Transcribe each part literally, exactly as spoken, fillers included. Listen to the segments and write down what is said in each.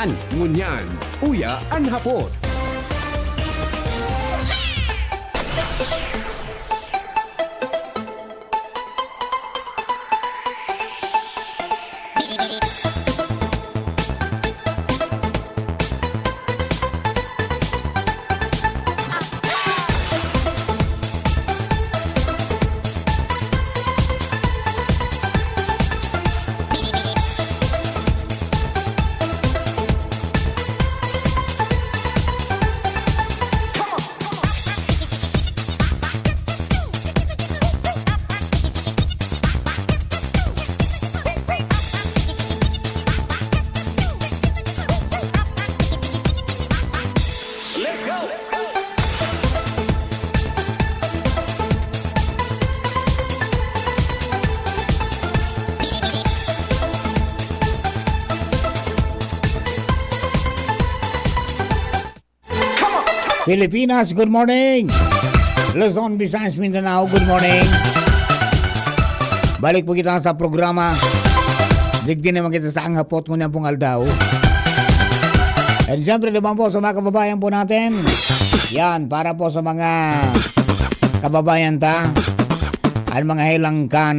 An ngunyan, uya an hapot. Pilipinas, good morning. Luzon, Visayas, Mindanao, good morning. Balik po kita sa programa. Digdi naman kita sa anghapot ngunyan pong aldaw. And siyempre naman po sa mga kababayan po natin. Yan, para po sa mga kababayan ta. Ang mga helang kan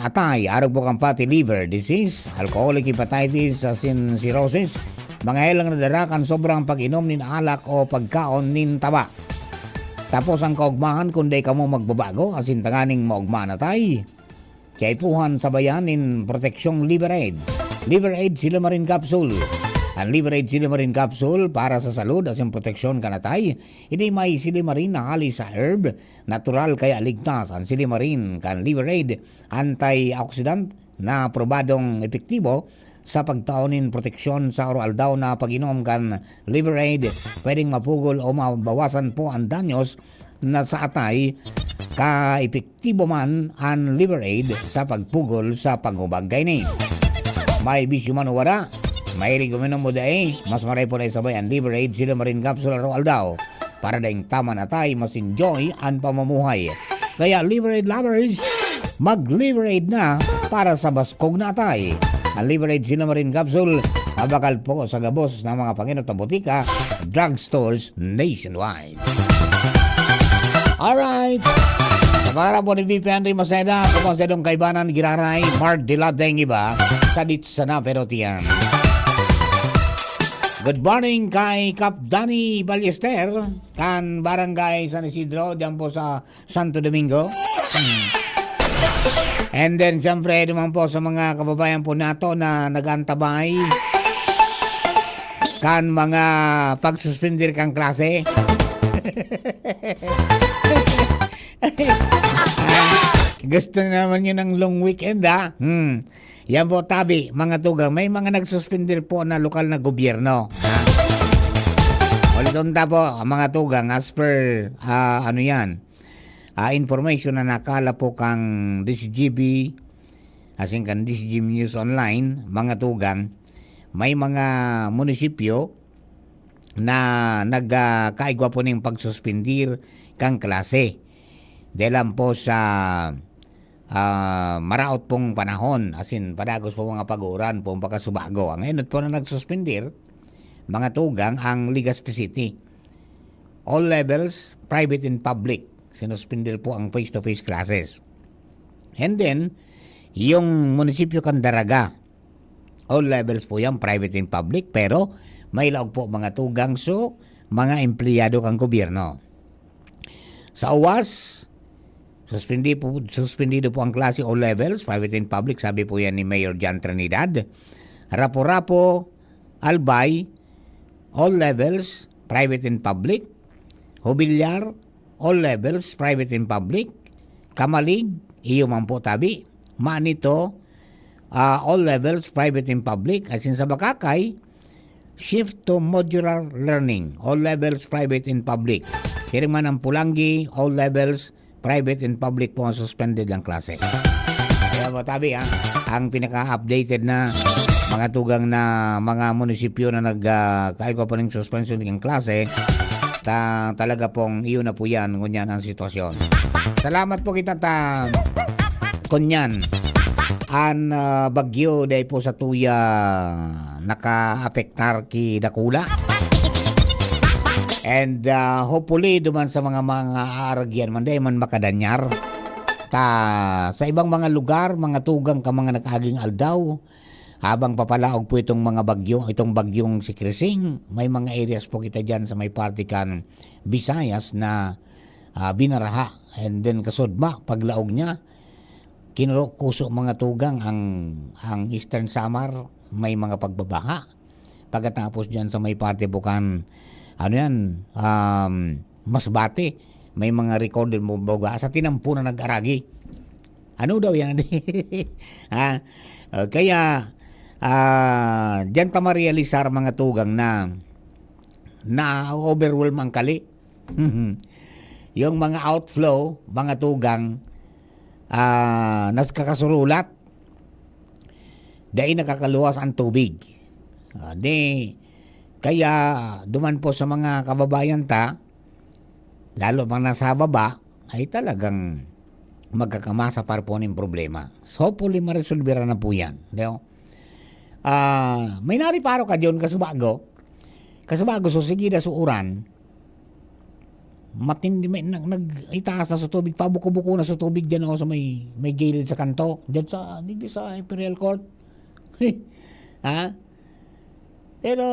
atay, arog po kan fatty liver disease, alcoholic hepatitis, asin cirrhosis, mga helang na dara kan sobrang pag-inom nin alak o pagkaon nin taba. Tapos ang kaugmahan, kung dai kamo magbabago, asin tanganing maugma na tay, kaipuhan sabayan nin proteksyong Liver Aid. Liver Aid Silimarin Capsule. Ang Liver Aid Silimarin Capsule para sa salud asin proteksyon kan atay, ini may silimarin na hali sa herb, natural kaya ligtas. Ang silimarin kan Liver Aid antioxidant na probadong epektibo sa pagtao nin proteksyon sa aroaldaw na pag-inom kan Liver Aid. Pwedeng mapugol o mabawasan po ang danyos na sa atay. Kaepektibo man an Liver Aid sa pagpugol sa panghubag kaini. May bisyo man o wala, mahilig uminom o dai, mas maray po na isabay ang Liver Aid Silimarin Capsule aroaldaw. Para daing tama na tay, mas enjoy an pamumuhay. Kaya Liver Aid lovers, mag-Liver Aid na para sa baskog na atay. Ang Liver Aid Silimarin Capsule, mabakal po sa gabos ng mga panginot na botika, drugstores nationwide. Alright. Sa pangalan po ni V P Henry Maceda, ako po si Dong Kaibanan Giraray, Mark Diladeng iba, sa Dits sana pero tiyan. Good morning kay Kap Danny Ballester, kan Barangay San Isidro, diyan po sa Santo Domingo. Hmm. And then, siyempre, naman po sa mga kababayan po nato na nag-aantabay kan mga pagsuspender kan klase. Gusto na naman yun ng long weekend, ha? Hmm. Yan po, tabi, mga tugang. May mga nagsuspender po na lokal na gobyerno, ha? Uliton ta po, ang mga tugang, as per, ah, ano yan, ah, information na nakala po kang D C G B, asin kan D C G B News Online, mga tugang, may mga munisipyo na nag, ah, kaigwa po ning pagsuspindir kan klase. Dahil lang po sa, ah, maraot pong panahon, asin padagos po mga pag-uuran po ang pagkasubago. Ang enot po na nagsuspindir, mga tugang, ang Legazpi City. All levels, private and public. Sinuspindir po ang face-to-face classes. And then, yung munisipyo kan Daraga, all levels po yan, private and public, pero may laog po mga tugang, so, mga empleyado kan gobyerno. Sa Oas, suspindi po, suspendido po ang klase, all levels, private and public, sabi po yan ni Mayor John Trinidad. Rapu-Rapu, Albay, all levels, private and public. Jubilar, all levels, private and public. Camalig, iyo man po tabi. Manito, ah, all levels, private and public. Asin sa Bacacay, shift to modular learning, all levels, private and public. Siring man ang Polangui, all levels, private and public po ang suspended ang klase. Kaya po, tabi, ha, ang pinaka-updated na mga tugang na mga munisipyo na nag, ah, kaigwa pa ning suspension ng klase, ta-, talaga pong iyon na po yan, ngunyan ang sitwasyon. Salamat po kita ta, kunyan. an, ah, bagyo dai po sa tuya nakaapektar ki dakula. And, ah, hopefully, duman sa mga, mga aaragyan man, dai man makadanyar. Ta, sa ibang mga lugar, mga tugang ka mga nakaaging aldaw, habang papalaog po itong mga bagyo, itong bagyong si Krising, may mga areas po kita dyan sa may parte kan Visayas na, ah, binaraha. And then, kasudma, paglaog niya, kinurokoso mga tugang ang, ang Eastern Samar, may mga pagbabaha. Pagkatapos diyan sa may parte bukan, ano yan, um, Masbate, may mga recorded mo baga sa tinampo na nag-aragi. Ano daw yan? Ha? Ah, kaya, ah, diyan ta marealisar mga tugang na na-overwhelm ang kali. Yung mga outflow, mga tugang, ah, nagkakasurulat, dai nakakaluwas ang tubig. Ah, di, kaya duman po sa mga kababayan ta, lalo pang nasa baba, ay talagang magkakamasa pa po ning problema. So, hopefully, maresolbera na po yan. Di ba? Ah, may nariparo ka diyon, kasubago. Kasubago, so, sige na, so, uran. Matindi, may, nag, nag, itaas na sa tubig, pabuko-buko na sa tubig dyan, oh, sa may, may gilid sa kanto. Dyan sa, digdi sa Imperial Court. Ha? Pero,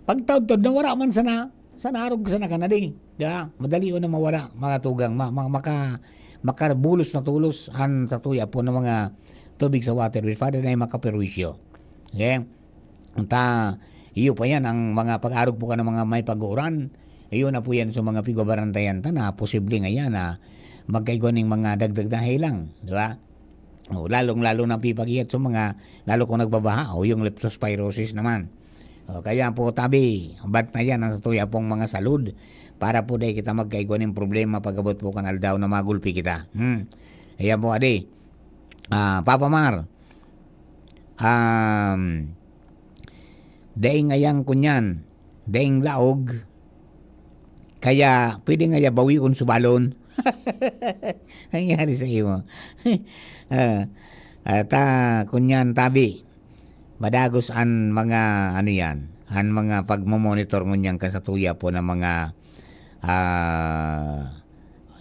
pagtaudtaod, nawara man sana, sana arog sana ka na di. Di ba? Madali o na mawara, mga tugang, ma, ma, maka, makabulos na tulos, an sa tuya po ng mga tubig sa waterways, para na makaperwisyo. Okay? Ta, iyo pa yan, ang mga pag-arog po ka ng mga may pag-uuran, iyo na po yan sa mga pigbabarantayan ta na posible nga yan na magkaigwa ning mga dagdag na helang, di ba? O, lalong-lalo na pipag-iyat sa mga, lalo kung nagbabaha, o yung leptospirosis naman. O, kaya po, tabi, bantayan ang sa tuya pong mga salud para po dai kita magkaigwa ning problema pag-abot po kan aldaw na magulpi kita. Hmm. Ayan po, adi. Ah, Papa Mar, um, dai ngayang kunyan, daing laog, kaya pwede ngaya bawion subalon. Nangyari sa imo. Ah, ah, ta, kunyan tabi, madagos an mga, ano yan, an mga pagmo-monitor ngunyan kan sa tuya po ng mga, ah,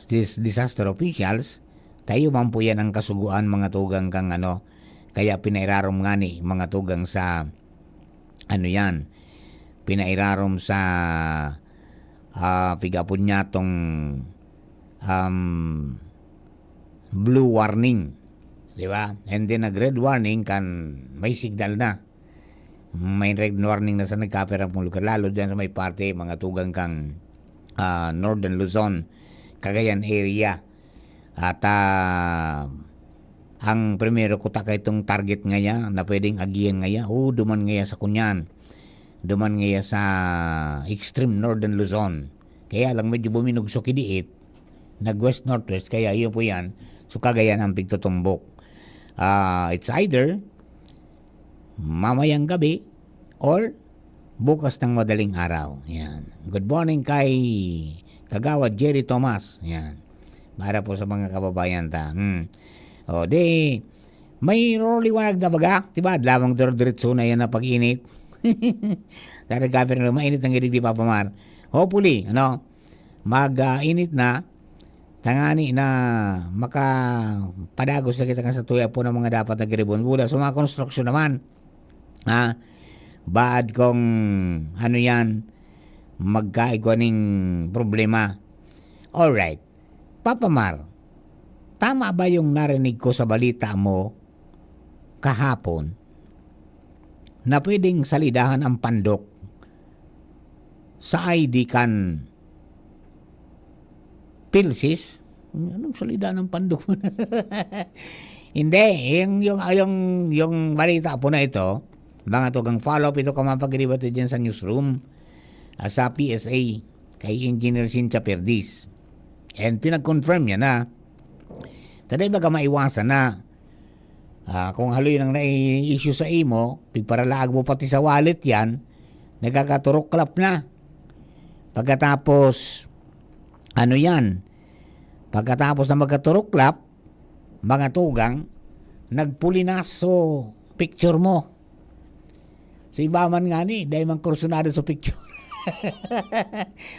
dis-, disaster officials. Tayo man po yan ang kasugoan, mga tugang kang ano, kaya pinairarom ngani, mga tugang sa, ano yan, pinairarom sa, ah, pigapon niya tong, um, blue warning, di ba? And then nag-red warning kan may signal na. May red warning na sa nagkapira pong lugar, lalo dyan sa may parte, mga tugang kang, ah, Northern Luzon, Cagayan area. At, ah, ang primero ko ta kaitong target ngaya na pwedeng agihan ngaya, o duman ngaya sa kunyan. Duman ngaya sa extreme Northern Luzon. Kaya lang medyo buminugso kidiit, nag-west-northwest, kaya iyo po yan. So, Cagayan ang pigtutumbok. Ah, it's either mamayang gabi or bukas ng madaling araw. Yan. Good morning kay Kagawad Jerry Thomas. Yan. Para po sa mga kababayan ta. Hmm. O, di, may roliwanag na baga. Diba? Lamang dire-diretso na yan na pag-init. Talaga, pero mainit ang gidig di Papa Mar. Hopefully, ano, mag, ah, init na, tangani na makapadagos na kita kan sa tuya po ng mga dapat na giribon. Buda sa mga konstruksyon naman, ha? Baad kung ano yan, magkaigwa ning problema. Alright. Papa Mar, tama ba yung narinig ko sa balita mo kahapon na pwedeng salidahan ang pandok sa I D kan PhilSys? Anong salida ng pandok? Hindi, yung, yung, yung, yung balita po na ito, mga tugang, follow up ito kung mapag-debate dyan sa newsroom, ah, sa P S A, kay Engineer Cynthia Perdiz. And pinag-confirm niya na. Taday baga maiwasan na. Ah, kung haloy nang nai-issue sa imo, pigparalaag mo pati sa wallet yan, nagkakaturuklap na. Pagkatapos, ano yan? Pagkatapos na magkaturuklap, mga tugang, nagpulinas so picture mo. So, iba man ngani, dai man kursunado so picture.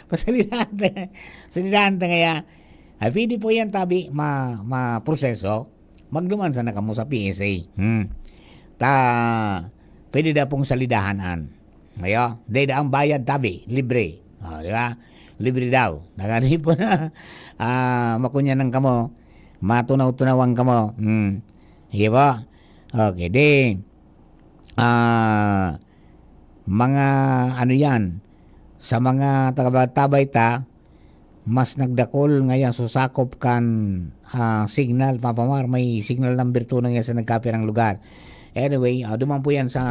Pasalidahan ta, pasalidahan ta ngaya. Ay, pwede po yan, tabi, ma-, maproseso. Magduman sana kamo sa P S A. Hmm. Ta, pwede daw pong salidahan an. Ayo, dai daang bayad, tabi, libre. O, di ba? Libre daw. Nagani po na, ah, makunyanan kamo, matunaw-tunawan kamo. Hmm. Di ba? Okay, di, ah, mga ano yan, sa mga taga-Tabay ta, mas nagdakol ngaya so sakop kan, ah, signal, Papa Mar, may signal number two na yan sa nagkapirang lugar. Anyway, ah, duman po yan sa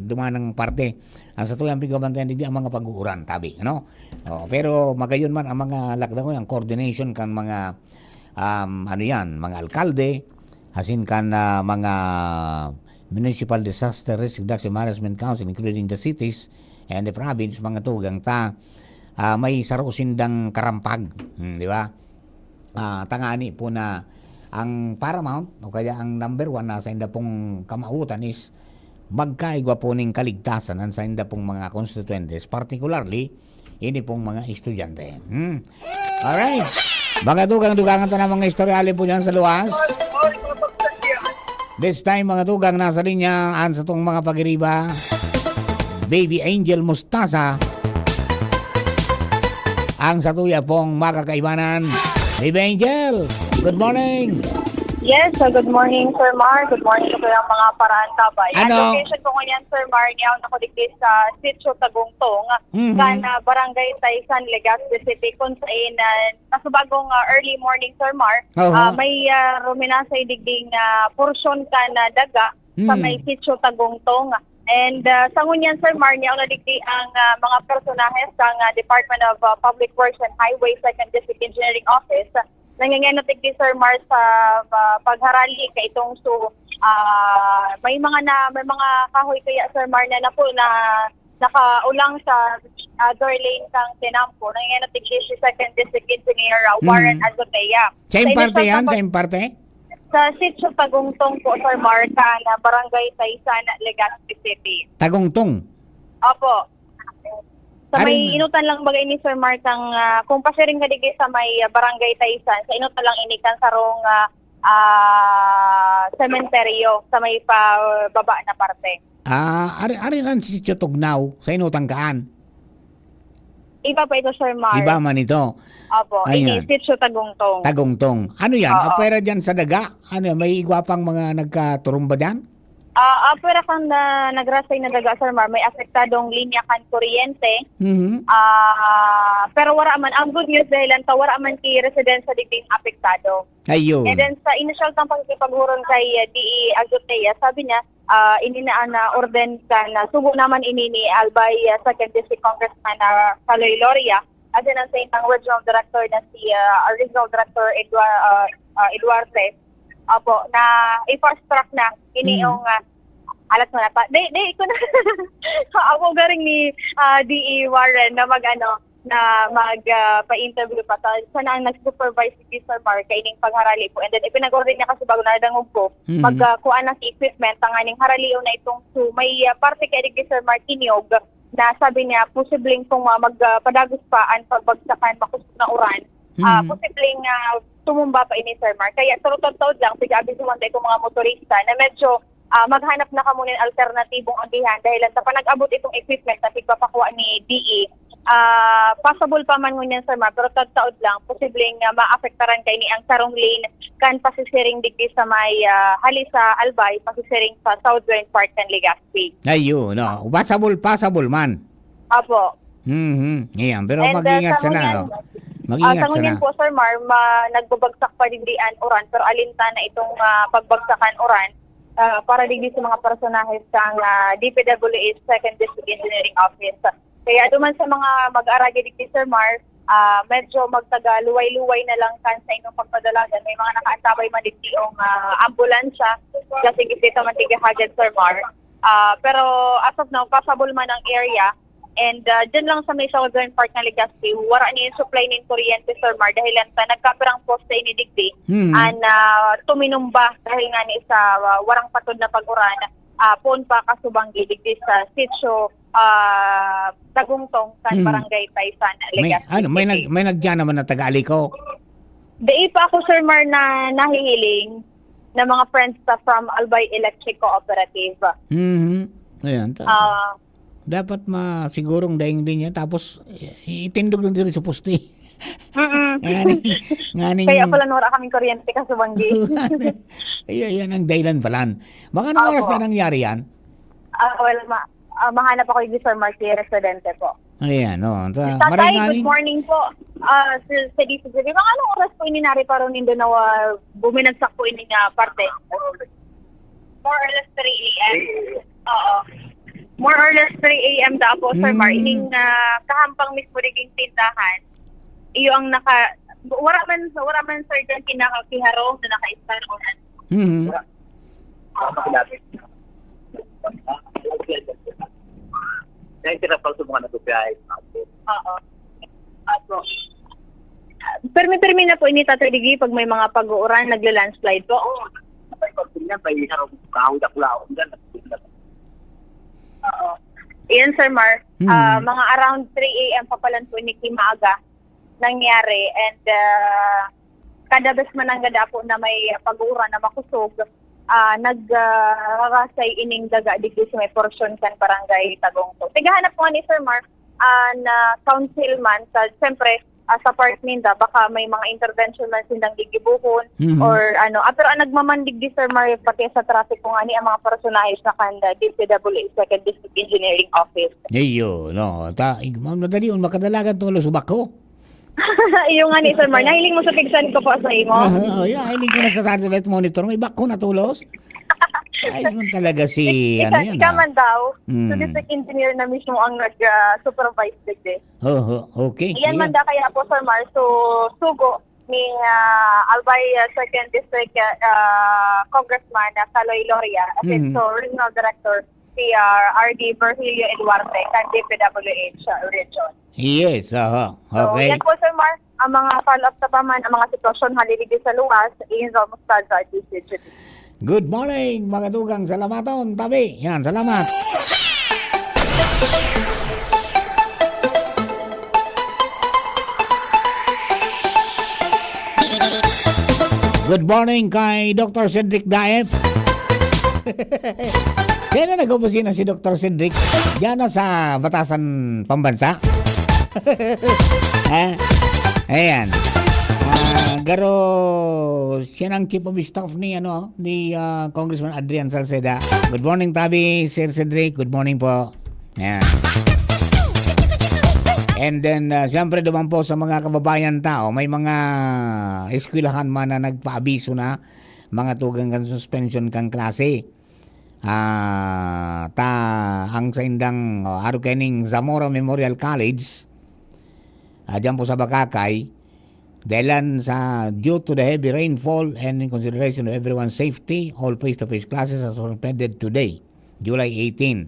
duman ng parte. Ang sa tuyang pigbabantayan, digdi ang mga pag-uuran, tabi, ano? Oh, pero magayon man ang mga lakdang, ang coordination kan mga, um, ano yan, mga alkalde, asin kan, ah, mga Municipal Disaster Risk Reduction Management Council, including the cities and the province, mga tugang ta, ah, may saro sindang karampag, hmm, di ba? Ah, tangani po na ang paramount o kaya ang number one na sa inda pong kamawotan is magkaigwa po ning kaligtasan an sa inda pong mga konstituyentes, particularly ini pong mga estudyante. Hmm. Alright. Mga dugang-dugangan ta na mga istorya, alin po dyan sa luwas? This time, mga dugang, nasa linya, an satong mga pagiriba, Baby Angel Mustasa, ang satuya pong makakaibanan. Baby Angel, good morning. Yes, so good morning, Sir Mar. Good morning sa mga paraantabay. Ang Ano? location ko ngunyan, Sir Mar, niyaon ako digdi sa Sitio Tagungtong, Mhm. kan, ah, Barangay Taysan, Legazpi City, kung saan, ah, sa bagong, ah, early morning, Sir Mar, Oho. ah, may, ah, ruminasay digding, ah, porsyon kan, ah, daga sa Mhm. may Sitio Tagungtong. And, ah, sa ngunyan, Sir Mar, niyaon na digdi ang, ah, mga personahe sa, ah, Department of, ah, Public Works and Highways, Second District Engineering Office. Nangangenot digdi, Sir Mar, sa, ah, pagharali kaitong su-, ah, may mga na, may mga kahoy kaya, Sir Mar, na napu-, na nakaulang sa, ah, door lane kang Tinampo. Nangangenot digdi si Second District Engineer, ah, Warren Mm. Azotea. Sa Saing parte initial yan? pag- Saing parte? Sa Sitio Tagungtong po, Sir Mar, kan Barangay Taysan, Legazpi City. Tagungtong? Opo. Sa may Arin- inutan lang bagay ni Sir Mar kang, ah, kung pasiring ka digdi sa may, ah, Barangay Taysan, sa inutan lang ini kan sarong, ah, ah, sementeryo, sa may pababa na parte. Ah, ari, ari ang Sitio Tugnaw, sa inutan kaan? Iba pa ito, Sir Mar. Iba man ito. Opo, Ayan. ini Sitio Tagungtong. Tagungtong. Ano yan? Oo. Apwera dyan sa daga? Ano yan? May igwa pang mga nagkaturumba dyan? Ah, apwera kan na nagrasay na daga, Sir Mar, may apektadong linya kan kuryente. Mhm. Ah, pero wara man, ang good news, dahilan ta wara man ki residensya digding apektado. Ayun. And then, sa inisyal tang pakikipaghuron kay, ah, D E Azotea, sabi niya, ah, ini na, ah, na orden kan, ah, sugo naman ini ni Albay, ah, Second District Congressman, ah, Kaloy Loria, asin ang sa intang regional director na si, ah, regional director Edua-, ah, ah, Eduarte. Opo, na i-fast track na ini Mm. yung, ah, alat mo na pa. Di, di, ko na. Ako garing ni, ah, D E Warren na mag-ano, na mag, ah, pa-interview pa. Sa, siya na ang nag-supervise ni Sir Mark kaining pagharali po. And then, ipinag-order niya kasi bago na nadangog ko, Mhm. mag, ah, kuha na si equipment, tanganing haralion na itong su-, may, ah, parte kaya digdi, Sir Mark, Inyog, na sabi niya, posibleng kung, ah, mag, ah, padagos pa ang pagbagsakan, makusog na uran, ah, Mhm. posibleng, ah, tumumba pa ini, Sir Mark. Kaya, sarutod-taod lang, pig-aabisuhan tayo kung mga motorista na medyo ah, maghanap na kamo nin alternatibong agihan dahil sa panag-abot itong equipment na pigpapakwa ni D E. Ah, possible pa man ngunyan, Sir Mar, pero tagtaod lang, posibleng, ah, maapektaran kaini ang sarong lane kan pasisiring digdi sa may, ah, hali sa Albay, pasisiring sa southern part kan Legazpi. Ayun, no. Possible, possible man. Apo. Mhm. Ayan, pero And, ah, mag-ingat sa sana, ngunyan, no? ah, Mag-ingat sa ngunyan sana. po, Sir Mar, ma-, nagbabagsak pa digdi an uran, pero alinta na itong, ah, pagbagsakan uran, ah, para digdi sa mga personahe sa, ah, D P W H Second District Engineering Office. Kaya duman sa mga mag-aaragi digdi, Sir Mar, ah, medyo magtaga luway-luway na lang kan sa inyong pagpadalagan. May mga nakaantabay man digdi ang, ah, ambulansya, kasi digdi sa Mantiga Hagad, Sir Mar. Ah, pero as of now, passable man ang area. And, ah, dyan lang sa may Southern part ng Legazpi, wara ni yung supply nin kuryente, Sir Mar, dahil lang sa nagkapirang poste ini digdi, Hmm. an, ah, tuminumba dahil nga ni sa, ah, warang patod na pag-uran, ah, poon pa kasubang digdi sa sitio, ah, Tagungtong, sa Hmm. Barangay Taysan, May, Legazpi ano, may City. nag-, may nagdiyan naman na taga-Aliko? Dai pa ako, Sir Mar, na nahihiling na mga friends ta from Albay Electric Cooperative. Mhm. Ayan, ta-, Ah. dapat ma-, sigurong daing din yan. Tapos, i-, itindog lang diri sa poste. Mm-mm. Ngani, nganing Kaya pala wala kaming kuryente kasubanggi. Ayan, yan ang dahilan pala. Mga anong oras Opo. na nangyari yan? Ah, well, ma-, ah, mahanap ako yung Sir Mark, residente po. Ayan, oh. Ta-, Tatay, maray nga good ni- morning po. Ah, sa, sa D C G B, mga anong oras po ini nari pa ron nindo na, ah, buminagsak po ini nga parte? More or less three A M. Oo. More or less three A M daw po, Sir Mar. Hmm. Ining, ah, kahampang mismo diging tindahan. Iyo ang naka-, wala man, wala man, sir, dyan kinakakiharong na naka-stand or ano. Hmm. Dahil sila pag sa mga nagbibiyahe. Oo. Apo. Permi-permi na po ini, Tatay Diggy, pag may mga pag-uuran, nagla-landslide po. Oo. May pag-uran, may harong kahoy na kulaon dyan. Oo. Iyan, Sir Mar. Hmm. Ah, mga around three A M pa palan po ini kimaaga nangyari. And, ah, kada bes man nanggad po na may pag-uuran na makusog, ah, nag, ah, rarasay ining daga digdi sa may porsyon kan Barangay Tagungtong. Tighahanap po ni Sir Mar, ah, na councilman sa, siyempre, ah, sa part ninda, baka may mga intervention man sindang gigibuhon Mhm. or ano. Ah, pero ang nagmamandig di, Sir Mar, pati sa traffic ko nga ni ang mga personahe na kan, ah, D P W H Second District Engineering Office. Iyo, no. Ta-, ig-, ma-, madali yun, makadalagan tulos, bako. Iyo nga ni, Sir Mar. Nahiling mo sa pigsan ko po sa imo? Ah, oh, yeah, hiling ko na sa satellite monitor. May bako na tulos. Ayos man talaga si, Ik-, ano ika-, yan, ika ah. man daw. Hmm. So, district engineer na mismo ang nag, ah, supervise digdi. Oho, okay. Iyan man Ayan. da kaya po, Sir Mar. So, sugo ni, ah, Albay, ah, Second District, ah, ah, Congressman, ah, Saloy Loria, as in, Mhm. so, Regional Director, si, ah, R D Virgilio Eduarte, kan D P W H, ah, region. Yes, aha. So, Okay. yan po, Sir Mar. Ang mga follow-up sa paman, ang mga sitwasyon halili sa luwas, Angel Mostaza, D C G. Good morning, mga dugang. Salamaton, tabi. Yan, salamat. Good morning kay Doktor Cedric Daep. Kaya na nag-opisina si Doktor Cedric. Diyan na sa Batasan Pambansa. Ha? Ayan. Ah, garo, siya ang chief of staff ni, ano, ni, ah, Congressman Adrian Salceda. Good morning, Tabi, Sir Cedric. Good morning po. Ayan. And then, ah, siyempre, duman po sa mga kababayan tao, may mga eskwelahan man na nagpaabiso na, mga tugang kan suspension kan klase. Ah, ta, ang saindang, oh, arog kaining Zamora Memorial College, ah, diyan po sa Bacacay, dahilan sa, due to the heavy rainfall and in consideration of everyone's safety, all face-to-face classes are suspended today, July eighteen.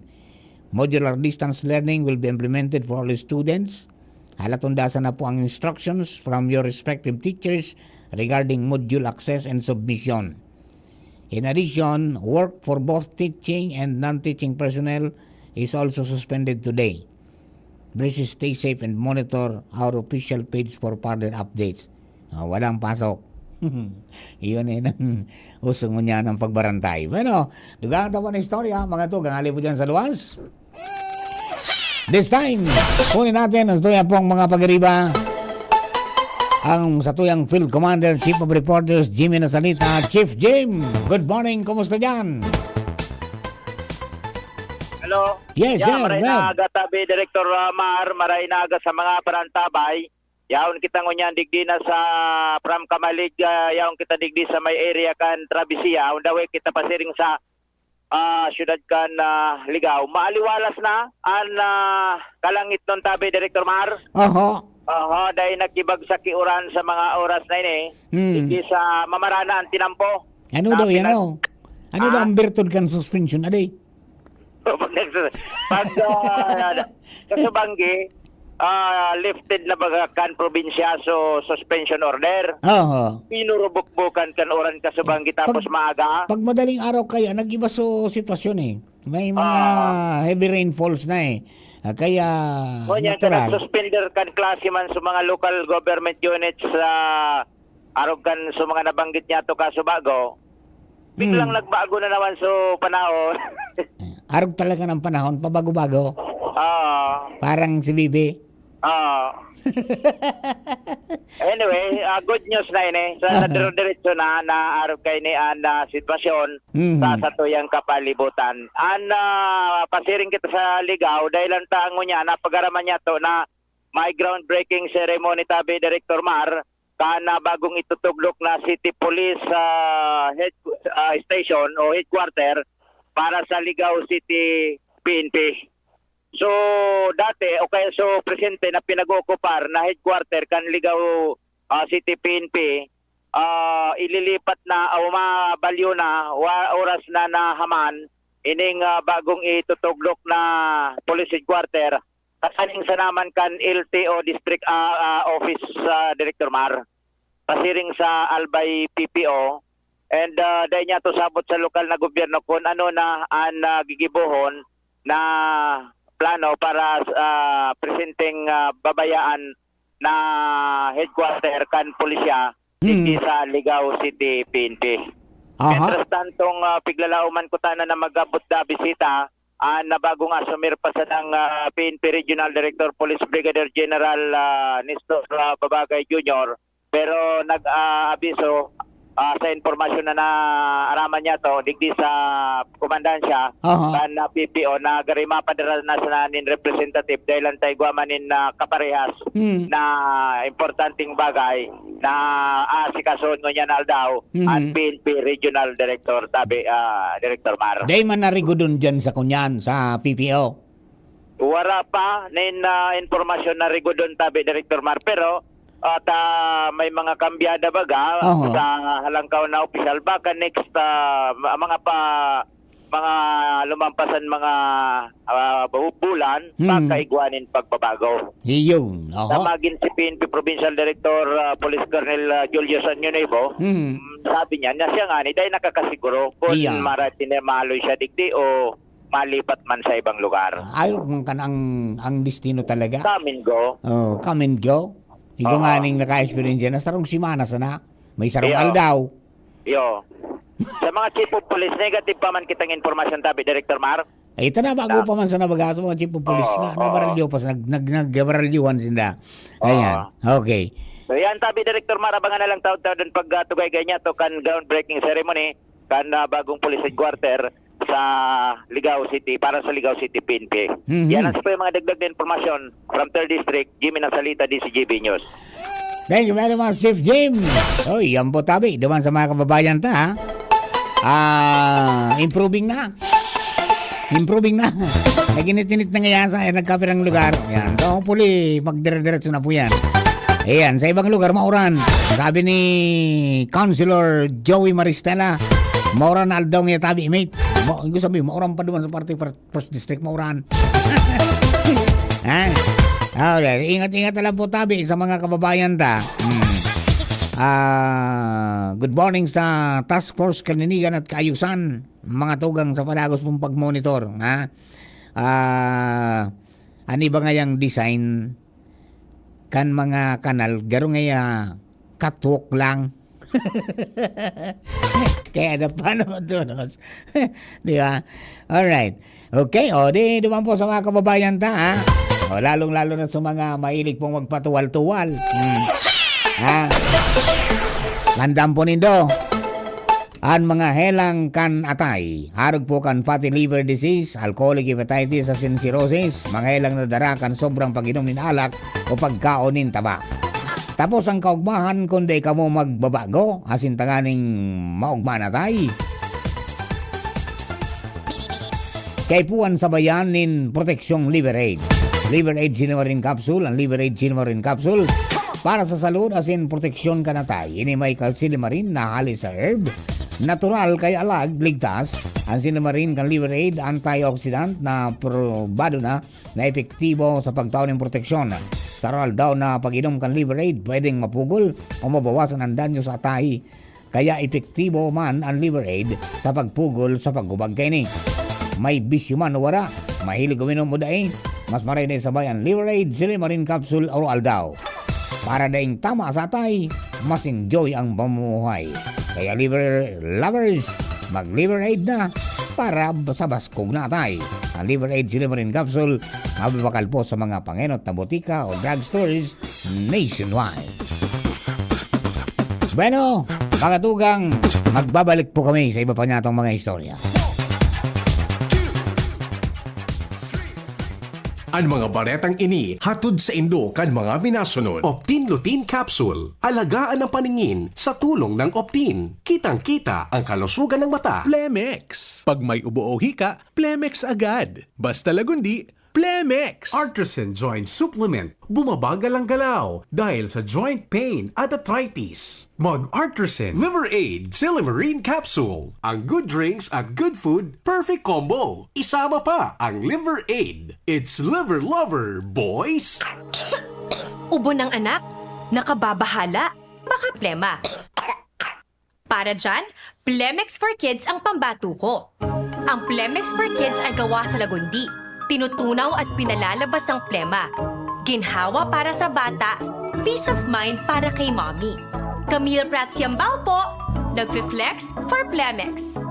Modular distance learning will be implemented for all students. Halatundasan na po ang instructions from your respective teachers regarding module access and submission. In addition, work for both teaching and non-teaching personnel is also suspended today. Please stay safe and monitor our official page for further updates. Ah, walang pasok. Iyon ay nang uso ngunyan ang pagbarantay. Bueno, dugang tapos na istorya, mga tugang, hali po dyan sa luwas. This time, kunin natin ang satuyang pong mga pag-iriba. Ang satuyang Field Commander, Chief of Reporters, Jimmy Nasalita. Chief Jim, good morning. Kumusta dyan? Hello. Yes, Yeah, sir. maray Well. na aga, Tabi, Director, ah, Mar, maray na aga sa mga parantabay. Yaon kita ngunyan digdi na sa, from Camalig, ah, yaon kita digdi sa may area kan Travesía. On the way kita pasiring sa, ah, siyudad kan, ah, Ligao. Maaliwalas na an, ah, kalangitnon, Tabi, Director Mar. Oho. Oho, dahil nakibagsak ki uran sa mga oras na ini. Hmm. Digdi sa mamarana ang tinampo. Ano Na daw yan, pinag- oh? Ano daw Ah? ang birtud kan suspension, aday? Pag nagsa-, pag, ah, kasubanggi, ah, lifted na baga kan probinsya so suspension order. Oho. Pinurubukbukan kan uran kasubanggi tapos Pag maaga. Pag madaling araw kaya, nag-iba so sitwasyon, eh. May mga Ah. heavy rainfalls na, eh. Ah, kaya Ngunyan, natural. Kan nag-suspender kan klase man sa mga local government units sa arog kan sa mga nabanggit niyato kasubago, biglang Hmm. nagbago na naman so panahon. Arog talaga ng panahon, pabago-bago. Oo. Parang si Bibi. Oo. Anyway, ah, good news na ini. Sa Aha. nadiro-diretso na, na arog kay ni an, ah, sitwasyon Mhm. sa satuyang kapalibutan. An, ah, pasiring kita sa Ligao, dahil ang tango niya, napagaraman niya to na may groundbreaking ceremony tabi, Director Mar, kan, ah, bagong itutuglok na City Police, ah, head, ah, station o headquarter para sa Ligao City P N P. So, dati o kaya so presente na pinag-ookupar na headquarter kan Ligao, ah, City P N P, ah, ililipat na o mabalyo na wa-, oras na nahaman ining, ah, bagong itutuglok na police headquarter. Kasaning sa naman kan L T O District, ah, ah, Office, ah, Director Mar, pasiring sa Albay P P O, and, ah, dai niya to sabot sa lokal na gobyerno kun ano na an, ah, gigibohon na plano para sa presenteng, ah, babayaan na headquarter kan pulisya digdi Hmm. sa Ligao City P N P. Aha. Mientras tantong, ah, piglalaoman ko tana na mag-abot na bisita, ah, na bagong asumir pa sanang, ah, P N P Regional Director Police Brigadier General, ah, Nestor, ah, Babagay Junior, pero nag, ah, abiso, ah, sa impormasyon na naaraman niya to, digdi sa komandansya, Aha. kan, ah, P P O, na gari mapadara na sana nin representative dahil ang taigwa man nin, ah, kaparehas Hmm. na importanteng bagay na aasikasohon ngunyan na aldaw Mhm. an P N P Regional Director, tabi, ah, Director Mar. Dai man narigodon dyan sa kunyan, sa P P O? Wara pa nin, ah, impormasyon na rigodon tabi, Director Mar, pero at, ah, may mga kambyada baga Aha. sa halangkaw na opisyal. Baka next, ah, ma-, mga pa, mga lumampasan mga, ah, bu-, bulan, Hmm. baka igwa nin pagbabago. Iyon, Sa aha. magin si P N P Provincial Director, ah, Police Colonel, ah, Julius Año Nuevo, Hmm. mm, sabi niya na siya nga ni, dahil nakakasiguro kung Iya. maratinir, maaloy siya digdi o malipat man sa ibang lugar. Ayaw kung kan ang, ang destino talaga. Come and go. Oh, come and go. Ikaw Oo. nga ning naka-experience na sarong semana sana. May sarong Iyo. aldaw. Iyo. Sa mga chief of police, negative pa man kitang impormasyon tabi, Director Mar? Ay, ito na, bago Na. pa man sana baga sa mga chief of police. Oo, Na, oo. nabaralyo pa, nag, nag, nagbaralyuhan sinda. Oo. Ayan. Okay. So, yan tabi, Director Mar, abangan na lang taon-taon doon pag, ah, tugay ganyan to kan groundbreaking ceremony kan, ah, bagong police headquarter sa Ligao City, para sa Ligao City P N P. Mhm. Yan ang sa mga dagdag na impormasyon from Third District, Jimmy Nasalita, D C G B News. Thank you very much, Chief Jim. Oy, yan po tabi. Duman sa mga kababayan ta, ha? Ah, improving na. Improving na. Naginit-init na ngayon sa, eh, nagkapirang lugar. Yan. So, hopefully, magdire-diretso na po yan. Ayan, sa ibang lugar, mauran. Sabi ni Councilor Joey Maristela, mauran na aldaw nga tabi, mate. Ma-, gusto sabi, mauran pa duman sa parte, par-, First District, mauran. Ha? Alright, ingat-ingat na lang po tabi sa mga kababayan ta. Hmm. Ah, good morning sa Task Force Kalinigan at Kaayusan, mga tugang sa palagos pong pagmonitor, ha? Ah, ano ba ngayang design kan mga kanal? Garo ngaya catwalk lang. Kaya na pa naman tulos. Di ba? Alright. Okay, o, di duman po sa mga kababayan ta, ha? O, lalong-lalo na sa mga mahilig pong magpatuwal-tuwal. Hmm. Ha? Tandaan po nindo, an mga helang kan atay, harog po kan fatty liver disease, alcoholic hepatitis, asin cirrhosis, mga helang na dara kan sobrang pag-inom nin alak o pagkaon nin taba. Tapos ang kaugmahan, kun dai kamo magbabago, asin tanganing maugma na atay, kaipuhan sabayan nin proteksyong Liver Aid. Liver Aid Sinewarin Capsule, ang Liver Aid Sinewarin Capsule para sa salud asin proteksyon kan atay. Ini may kalsilimarin na hali sa herb, natural kaya alag, ligtas. Ang Sinemarine kan Liver Aid, antioxidant na probado na na epektibo sa pagtao nin proteksyon. Sa aroaldaw na pag-inom kan Liver Aid, pwedeng mapugol o mabawasan ang danyo sa atay. Kaya epektibo man ang Liver Aid sa pagpugol sa paghubag kaini. May bisyo man o wala, mahilig uminom o dai, mas maray na isabay ang Liver Aid Sinemarine Capsule aroaldaw. Para daing tama sa atay, mas enjoy ang pamumuhay. Kaya Liver Lovers, mag-Liver Aid na para sa baskog na atay. Ang Liver Aid Sinemarine Capsule, mababakal po sa mga pangenot na botika o drugstores nationwide. Bueno, mga tugang, magbabalik po kami sa iba pa niyatong mga istorya. An mga baretang ini hatod saindo kan mga minasunod. Optin Lutein Capsule. Alagaan ang paningin sa tulong ng Optin. Kitang-kita ang kalusugan ng mata. Plemex. Pag may ubo o hika, Plemex agad. Basta Lagundi, Plemex. Artisan Joint Supplement. Bumabagal ang galaw dahil sa joint pain at arthritis. Mag Artisan Liver Aid Silymarin Capsule. Ang good drinks at good food, perfect combo. Isama pa ang Liver Aid. It's Liver Lover, boys! Ubo ng anak, nakababahala, baka plema. Para dyan, Plemex for Kids ang pambatuko. Ang Plemex for Kids ay gawa sa Lagundi. Tinutunaw at pinalalabas ang plema. Ginhawa para sa bata, peace of mind para kay mommy. Camille Prats Yambao po, nagfi-flex for Plemex.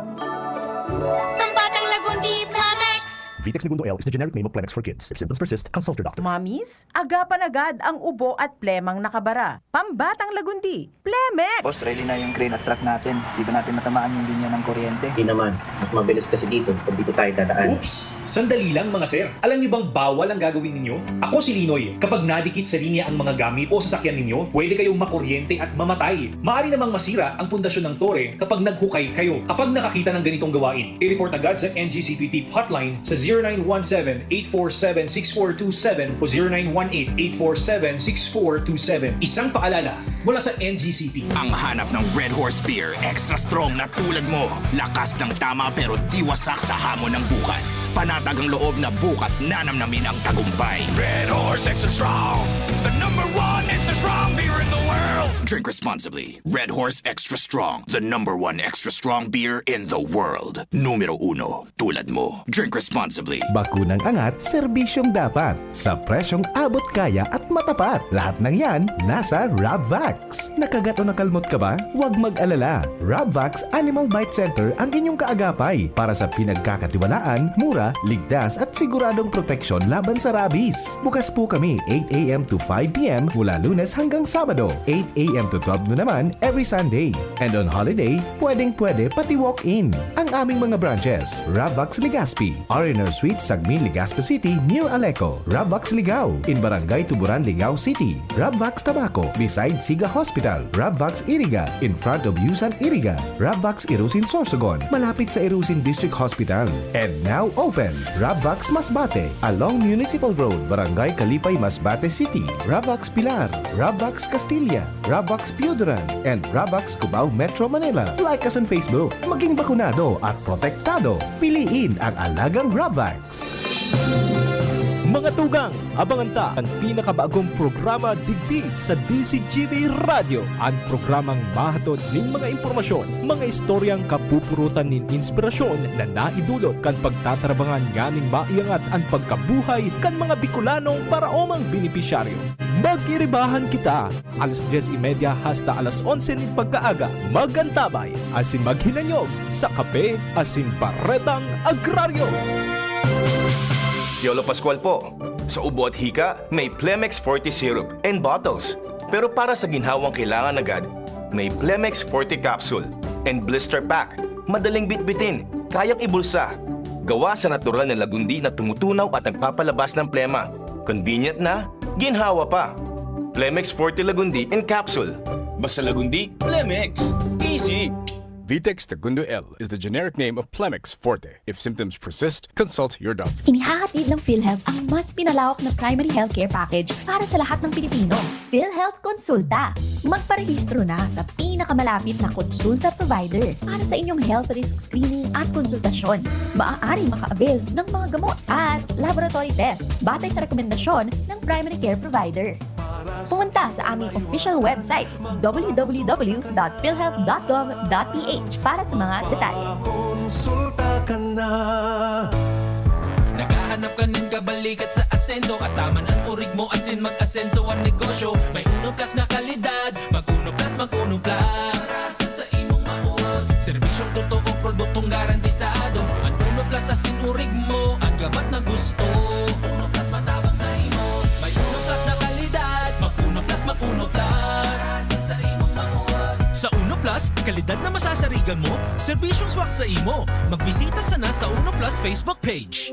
Pambatang Lagundi, Plemex! Vitex Negundo L is the generic name of Plemex for Kids. If symptoms persist, consult your doctor. Mommies, agapan agad ang ubo at plemang nakabara. Pambatang Lagundi, Plemex! Boss, ready na yung crane at truck natin. Di ba natin matamaan yung linya ng kuryente? Di naman. Mas mabilis kasi dito pag dito tayo dadaan. Oops! Sandali lang, mga sir. Alam niyo bang bawal ang gagawin ninyo? Ako si Linoy. Kapag nadikit sa linya ang mga gamit o sasakyan ninyo, pwede kayong makuryente at mamatay. Maaari namang masira ang pundasyon ng tore kapag naghukay kayo. Kapag nakakita ng ganitong gawain, i-report agad sa N G C P Tip Hotline sa zero nine one seven, eight four seven, six four two seven o zero nine one eight, eight four seven, six four two seven. Isang paalala mula sa N G C P. Ang hanap ng Red Horse Beer, extra strong na tulad mo. Lakas ng tama pero di wasak sa hamon ng bukas. Panatag ang loob na bukas nanamnamin ang tagumpay. Red Horse Extra Strong, the number one extra strong beer in the world. Drink responsibly. Red Horse Extra Strong, the number one extra strong beer in the world. Numero uno, tulad mo. Drink responsibly. Bakunang angat, serbisyong dapat. Sa presyong abot kaya at matapat. Lahat ng yan, nasa Rabvax. Nakagat o nakalmot ka ba? Huwag mag-alala. Rabvax Animal Bite Center ang inyong kaagapay para sa pinagkakatiwalaan, mura, ligtas at siguradong proteksyon laban sa rabies. Bukas po kami eight a m to five p m mula Lunes hanggang Sabado, eight a m to twelve noon naman every Sunday. And on holiday, pwedeng-pwede pati walk-in. Ang aming mga branches, Rabvax Legazpi, R and R Suite, Sagmin, Legazpi City, near Aleco, Rabvax Ligao, in Barangay Tuburan, Ligao City, Rabvax Tabaco, beside Siga Hospital, Rabvax Iriga, in front of Yusan Iriga, Rabvax Irusin Sorsogon, malapit sa Irusin District Hospital. And now open, Rabvax Masbate, along Municipal Road, Barangay Kalipay, Masbate City, Rabvax Pilar, Rabvax Castilla, Rabvax Pioduran, and Rabvax Cubao, Metro Manila. Like us on Facebook. Maging bakunado at protektado. Piliin ang alagang Rabvax. Mga tugang, abangan ta an pinakabagong programa digdi sa D Z G B Radyo, an programang mahatod nin mga impormasyon, mga istoryang kapupurutan nin inspirasyon na naidulot kan pagtatarabangan nganing maiangat an pagkabuhay kan mga Bicolanong paraomang benepisyaryo. Magiribahan kita, alas dyes y media hasta alas onse nin pagkaaga. Mag-antabay asin maghinanyog sa Kape asin Baretang Agraryo. Piolo Pascual po. Sa ubo at hika, may Plemex Forte Syrup and bottles. Pero para sa ginhawang kailangan agad, may Plemex Forte Capsule and Blister Pack. Madaling bitbitin, kayang ibulsa. Gawa sa natural na lagundi na tumutunaw at nagpapalabas ng plema. Convenient na, ginhawa pa. Plemex Forte Lagundi in Capsule. Basta Lagundi, Plemex. Easy! Vitex Segundo L is the generic name of Plemex Forte. If symptoms persist, consult your doctor. Inihahatid ng PhilHealth ang mas pinalawak na primary healthcare package para sa lahat ng Pilipino. PhilHealth Konsulta. Magparehistro na sa pinakamalapit na konsulta provider para sa inyong health risk screening at konsultasyon. Maaaring maka-avail ng mga gamot at laboratory test batay sa rekomendasyon ng primary care provider. Pumunta sa aming official website, w w w dot philhealth dot gov dot p h para sa mga detalye. Konsulta ka na. Naghahanap ka nin kabalikat sa asenso, at taman an urig mo asin mag-asenso an negosyo. May Uno Plus na kalidad, mag Uno Plus, mag Uno Plus. Sa, sa imong mauwag. Serbisyong totoo, produktong garantisado. An Uno Plus asin urig mo, an gabat na gusto. Uno Plus matabang sa imo. May Uno Plus na kalidad, mag Uno Plus, mag Uno Plus. Sa, sa imong mauwag. Sa Uno Plus, kalidad na masasarigan mo, serbisyong swak sa imo. Magbisita sana sa Uno Plus Facebook page.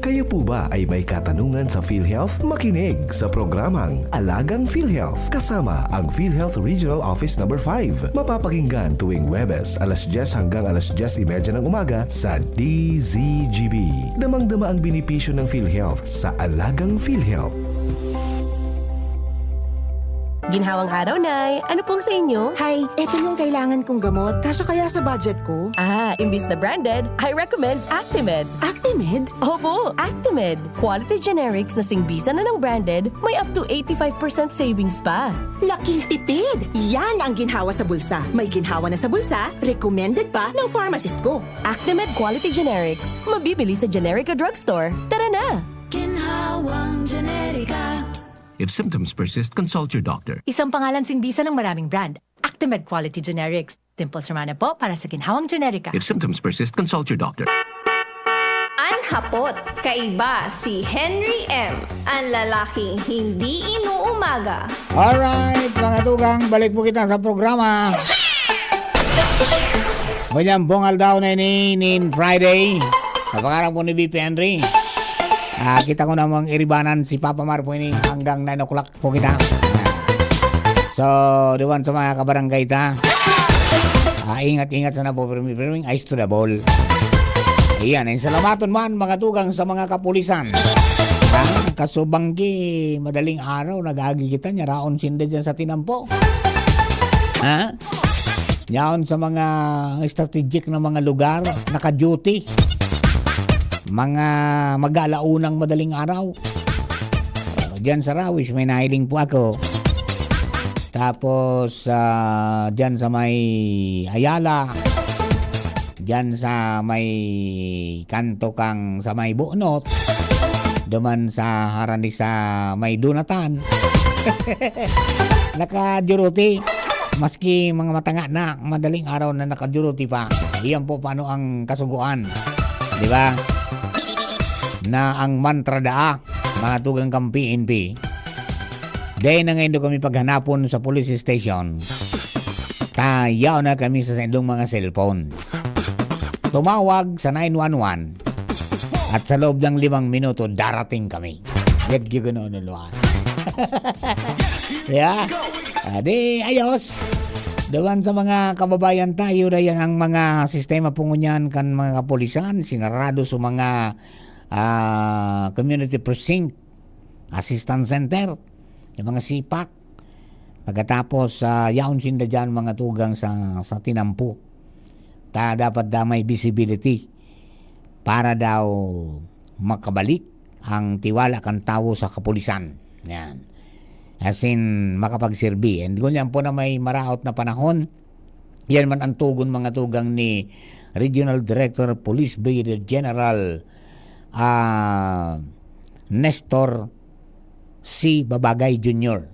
Kayo po ba ay may katanungan sa PhilHealth? Makinig sa programang Alagang PhilHealth kasama ang PhilHealth Regional Office Number five. Mapapakinggan tuwing Huwebes alas dyes hanggang alas dyes y media ng umaga sa D Z G B. Damang-dama ang benepisyo ng PhilHealth sa Alagang PhilHealth. Ginhawang araw, Nay! Ano pong sa inyo? Hay, eto yung kailangan kong gamot. Kasya kaya sa budget ko? Ah, imbis na branded, I recommend Actimed. Actimed? Opo, Actimed. Quality generics na singbisan na ng branded, may up to eighty-five percent savings pa. Laking tipid! Yan ang ginhawa sa bulsa. May ginhawa na sa bulsa, recommended pa ng pharmacist ko. Actimed Quality Generics. Mabibili sa Generica Drugstore. Tara na! Ginhawang Generika. If symptoms persist, consult your doctor. Isang pangalan singbisan ng maraming brand. Actimed Quality Generics. Dimples Romana po para sa Ginhawang Generika. If symptoms persist, consult your doctor. An hapot, kaiba si Henry M, an lalaking hindi inuumaga. Alright, mga tugang, balik po kita sa programa. Ngunyan pong aldaw na ini, nin Friday. Sa pangaran po ni V P Henry. Ah, kita ko namang iribanan si Papa Mar po ini hanggang nine o'clock po kita. So, duman sa mga kabarangay ta. Ah, ingat-ingat sana po, pirmi-pirming eyes to the ball. Ayan, ang salamaton man, mga tugang sa mga kapulisan. Ha? Kasubanggi, madaling araw, nagagi kita, nyaraon sinda dyan sa tinampo. Ha? Yaon sa mga strategic na mga lugar, naka-duty. Mga mag-aalaunang madaling araw. Oh, dyan sa Rawis, may nahiling po ako. Tapos, ah, dyan sa may Ayala, dyan sa may kanto kang sa may Bunot, duman sa harani sa may Dunatan. Naka-duty. Maski mga matanga na, madaling araw na naka-duty pa. Iyan po paano ang kasuguan. Di ba? Na ang mantra daa, mga tugang kang P N P. Dahil na ngayon doon kami paghanapon sa police station. Tayaw na kami sa saindong mga cellphone. Tumawag sa nine one one at sa loob ng limang minuto, darating kami. Yet, ganoon, yeah. Ah, di, ayos. Dawan sa mga kababayan tayo, dayan ang mga sistema po ngunyan kan mga kapulisan, sinarado sa mga ah, community precinct, assistance center, yung mga sipak. Pagkatapos, ah, yaon sinda dyan, mga tugang sa, sa tinampo. Ta, dapat da may visibility para daw makabalik ang tiwala kan tawo sa kapulisan. Yan. As in, makapagserbi. And ngunyan po na may maraot na panahon, yan man ang tugon, mga tugang, ni Regional Director Police Brigadier General, ah, Nestor C. Babagay Junior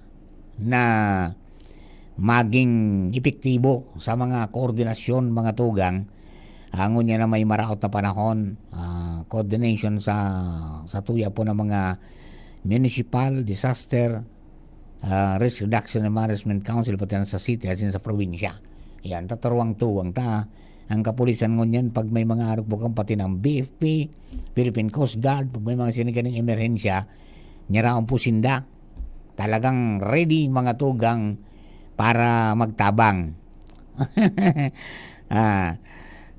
na maging epektibo sa mga koordinasyon, mga tugang, ah, ngunyan na may maraot na panahon, ah, coordination sa, sa tuya po ng mga municipal disaster, ah, Risk Reduction and Management Council, pati na sa city, asin sa probinsya. Yan, tataruang-tuwang ta. Ang kapulisan ngunyan, pag may mga arog bukang, pati ng B F P, Philippine Coast Guard, pag may mga sinaganing emerhensya, nyaraon po sinda. Talagang ready, mga tugang, para magtabang. Ah,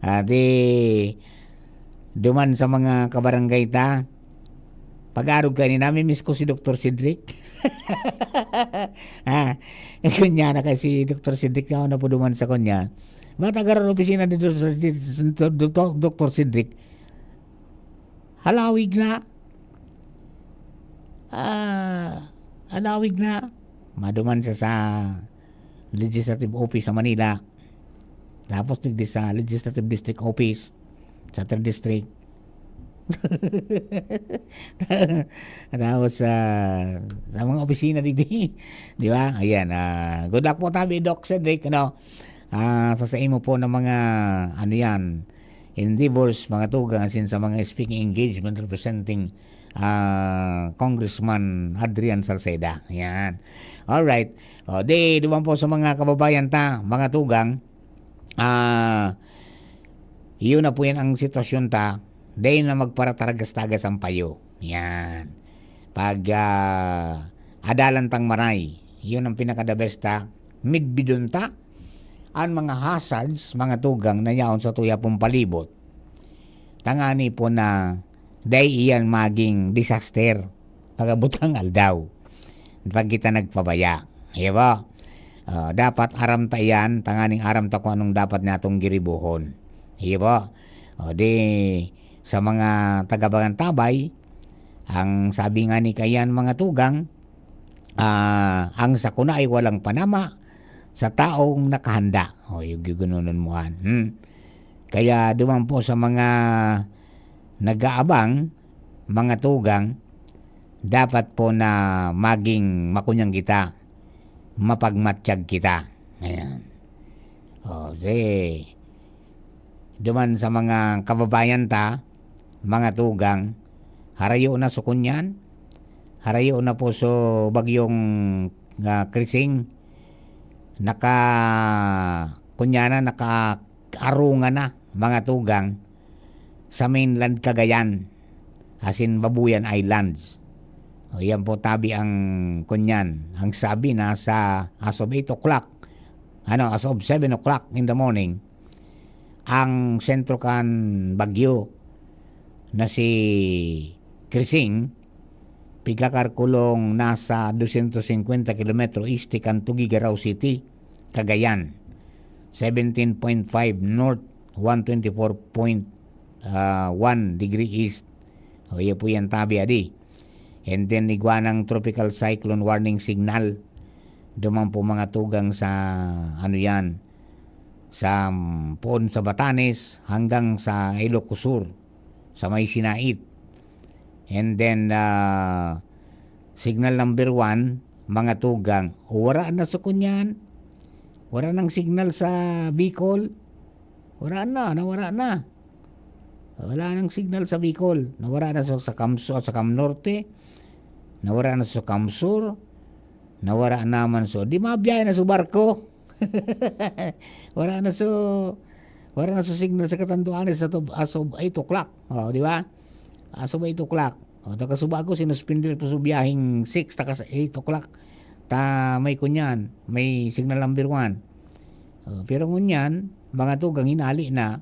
ah, di duman sa mga kabarangay ta, pag-arog kaini, "Namimiss ko si Doktor Cedric." Ah, kunya na kay si Doktor Cedric na, na po duman sa kunya. Bata garon opisina ni Doktor Cedric, Doktor Cedric. Halawig na. Ah, halawig na. Maduman siya sa Legislative Office sa Manila. Tapos digdi sa Legislative District Office sa third District. Tapos sa, sa mga opisina digdi. Di ba? Ayan. Ah, good luck po tabi, Doc Cedric. Ano? Ah, sa, sa imo po ng mga, ano yan, endeavors, mga tugang, asin sa mga speaking engagement representing, ah, Congressman Adrian Salceda. Yan. Alright. O, di, duman po sa mga kababayan ta, mga tugang, ah, yun na po yan ang sitwasyon ta, dahil na magparataragas-tagas ang payo. Yan. Pag, ah, adalan tang maray, yun ang pinaka-the best ta. Midbidon ta, ang mga hazards, mga tugang na yaon sa tuya pong palibot. Tangani po na dai iyan maging disaster pag-abot kan aldaw, pag kita nagpabaya. Iyo ba? Ah, dapat aram ta iyan, tanganing aram ta kung anong dapat natong giribohon. Iyo ba? O di, sa mga taga-Bangantabay, ang sabi nga ni kayan, mga tugang, ah, "Ang sakuna ay walang panama sa taong nakahanda." O, yung gigunonon mo, an. Hmm. Kaya duman po sa mga nag-aabang, mga tugang, dapat po na maging makunyang kita, mapagmatyag kita. Ayan. O, si, duman sa mga kababayan ta, mga tugang, harayo na so kunyan, harayo na po so bagyong, ah, Krising, naka, kunyana, naka-, arungan na, mga tugang, sa mainland Cagayan, asin Babuyan Islands. O, yan po tabi ang kunyan. Ang sabi, nasa as of eight o'clock, ano, as of seven o'clock in the morning, ang sentro kan bagyo na si Krising, pigkakalkulong nasa dosyentos singkwenta kilometro este kan Tuguegarao City, Cagayan, seventeen point five north, one twenty-four point one degree east. O, iya po yan tabi, adi. And then, igwa ng tropical cyclone warning signal. Duman po mga tugang sa, ano yan, sa, mm, poon sa Batanes hanggang sa Ilocos Sur, sa may Sinait. And then, ah, signal number one, mga tugang, wara na sa kunyan. Wara nang signal sa Bicol. Wara na, nawara na. Wala nang signal sa Bicol. Nawara na sa, sa Camso-, sa Cam Norte. Nawara na sa Cam Sur. Nawara naman sa, di mabiyahe na sa barko. Wala na so, wala na so signal sa Catanduanes as of, as of eight o'clock. O, di ba? As of eight o'clock. O, taga Subago, sinuspindi po sa biyaheng six, taga sa eight o'clock. Ta, may kunyan, may signal number one. O, pero ngunyan, mga tugang hinali na,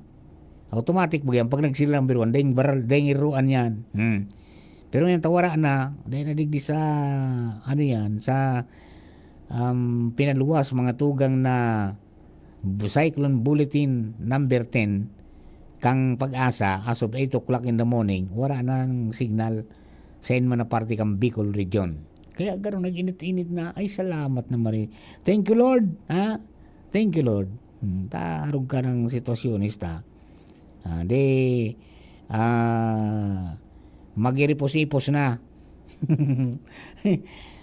automatic ba yan? Pag nag-signal number one, dahil baral, dahil iruan yan. Hmm. Pero yan, tawara na, dahil na digdi sa, ano yan, sa, um, pinaluwas, mga tugang na bu-, Cyclone Bulletin number ten, kang Pag-asa, as of eight o'clock in the morning, wala nang signal sa inman na parte kang Bicol Region. Kaya garo, nag-init-init na, ay, salamat na mari. Thank you, Lord, ha? Thank you, Lord. Hmm, ta, arog ka ng sitwasyon, ista. Ah, di, ah, magiripos-ipos na.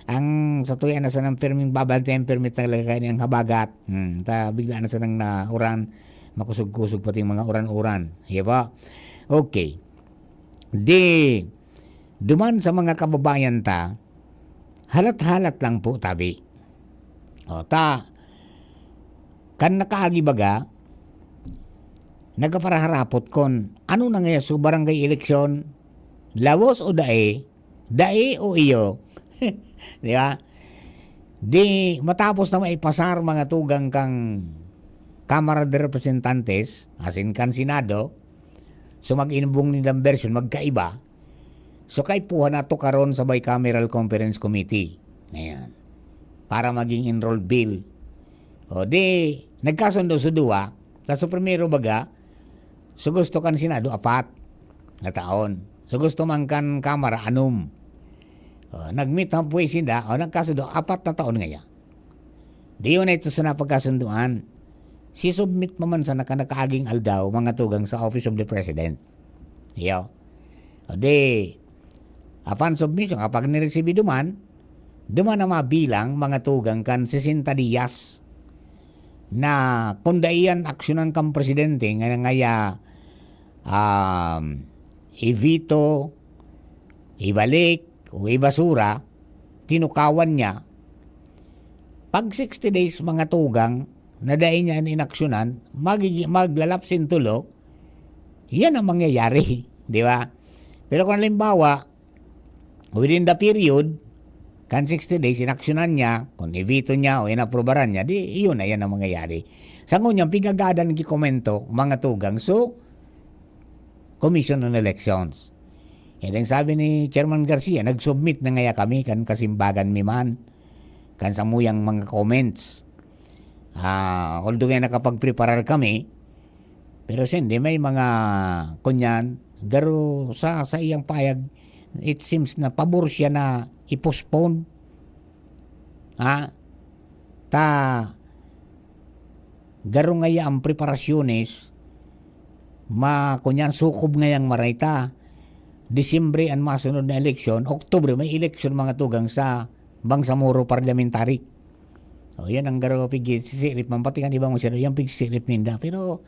Ang sa tuya na sanang pirming babantayan, pirmi talaga kaini ang habagat. Hmm, ta bigla na sanang na uran, makusog-kusog pati mga uran-uran. Di ba? Okay. Di, duman sa mga kababayan ta, halat-halat lang po, tabi. O, ta, kan nakaagi baga, nagaparaharapot kon ano na ngaya so barangay eleksyon, lawos o dai, dai o iyo. Di ba? Di matapos na maipasar mga tugang kang Kamara de Representantes, asin kan Senado, so mag-inubong nindang bersyon magkaiba, so kaipuhan na tukaron sa Bicameral Conference Committee. Ayan. Para maging enrolled bill. O di, nagkasundo sa duwa, ta so primero baga, so gusto kan Senado, apat na taon. So gusto man kan Kamara, anom. O, nag-meet halfway sinda, o nagkasundo, apat na taon ngaya. Diyon na ito sa napagkasunduan. Si-submit pa man sana kan nakaaging aldaw, mga tugang, sa Office of the President. Iyo. O di, apan submission, kapag niresibido man, duman na mabilang, mga tugang, kan sesenta diyas na kung dai yan aksyonan kan presidente, nga ngaya, um, i-veto, ibalik, o ibasura, tinukawan niya, pag sixty days, mga tugang, na dai niya inaksyonan, magigi-, maglalapsin tulo, yan ang mangyayari, di ba? Pero kung halimbawa, within the period, kan sixty days, inaksyonan niya, kung i-veto niya o inaprobaran niya, di, iyon na yan ang mangyayari. Sa ngunyan, pigagadan gikomento, mga tugang, so, Commission on Elections. Yan ang sabi ni Chairman Garcia, nag-submit na ngaya kami kan kasimbagan mi man, kan samuyang mga comments. Ah, although nga nakapagpreparar kami, pero sindi may mga kunyan, garo sa, sa iyang payag, it seems na pabor siya na i-postpone. Ha? Ta, garo ngaya ang preparasyones, ma-, kunyan, sukob ngayang marayta. Disyembre an masunod na eleksyon, Oktubre may eleksyon, mga tugang, sa Bangsamoro Parliamentary. O, yan ang garo pigsisirip man, pati kan ibang masyado, yan pigsisirip ninda. Pero,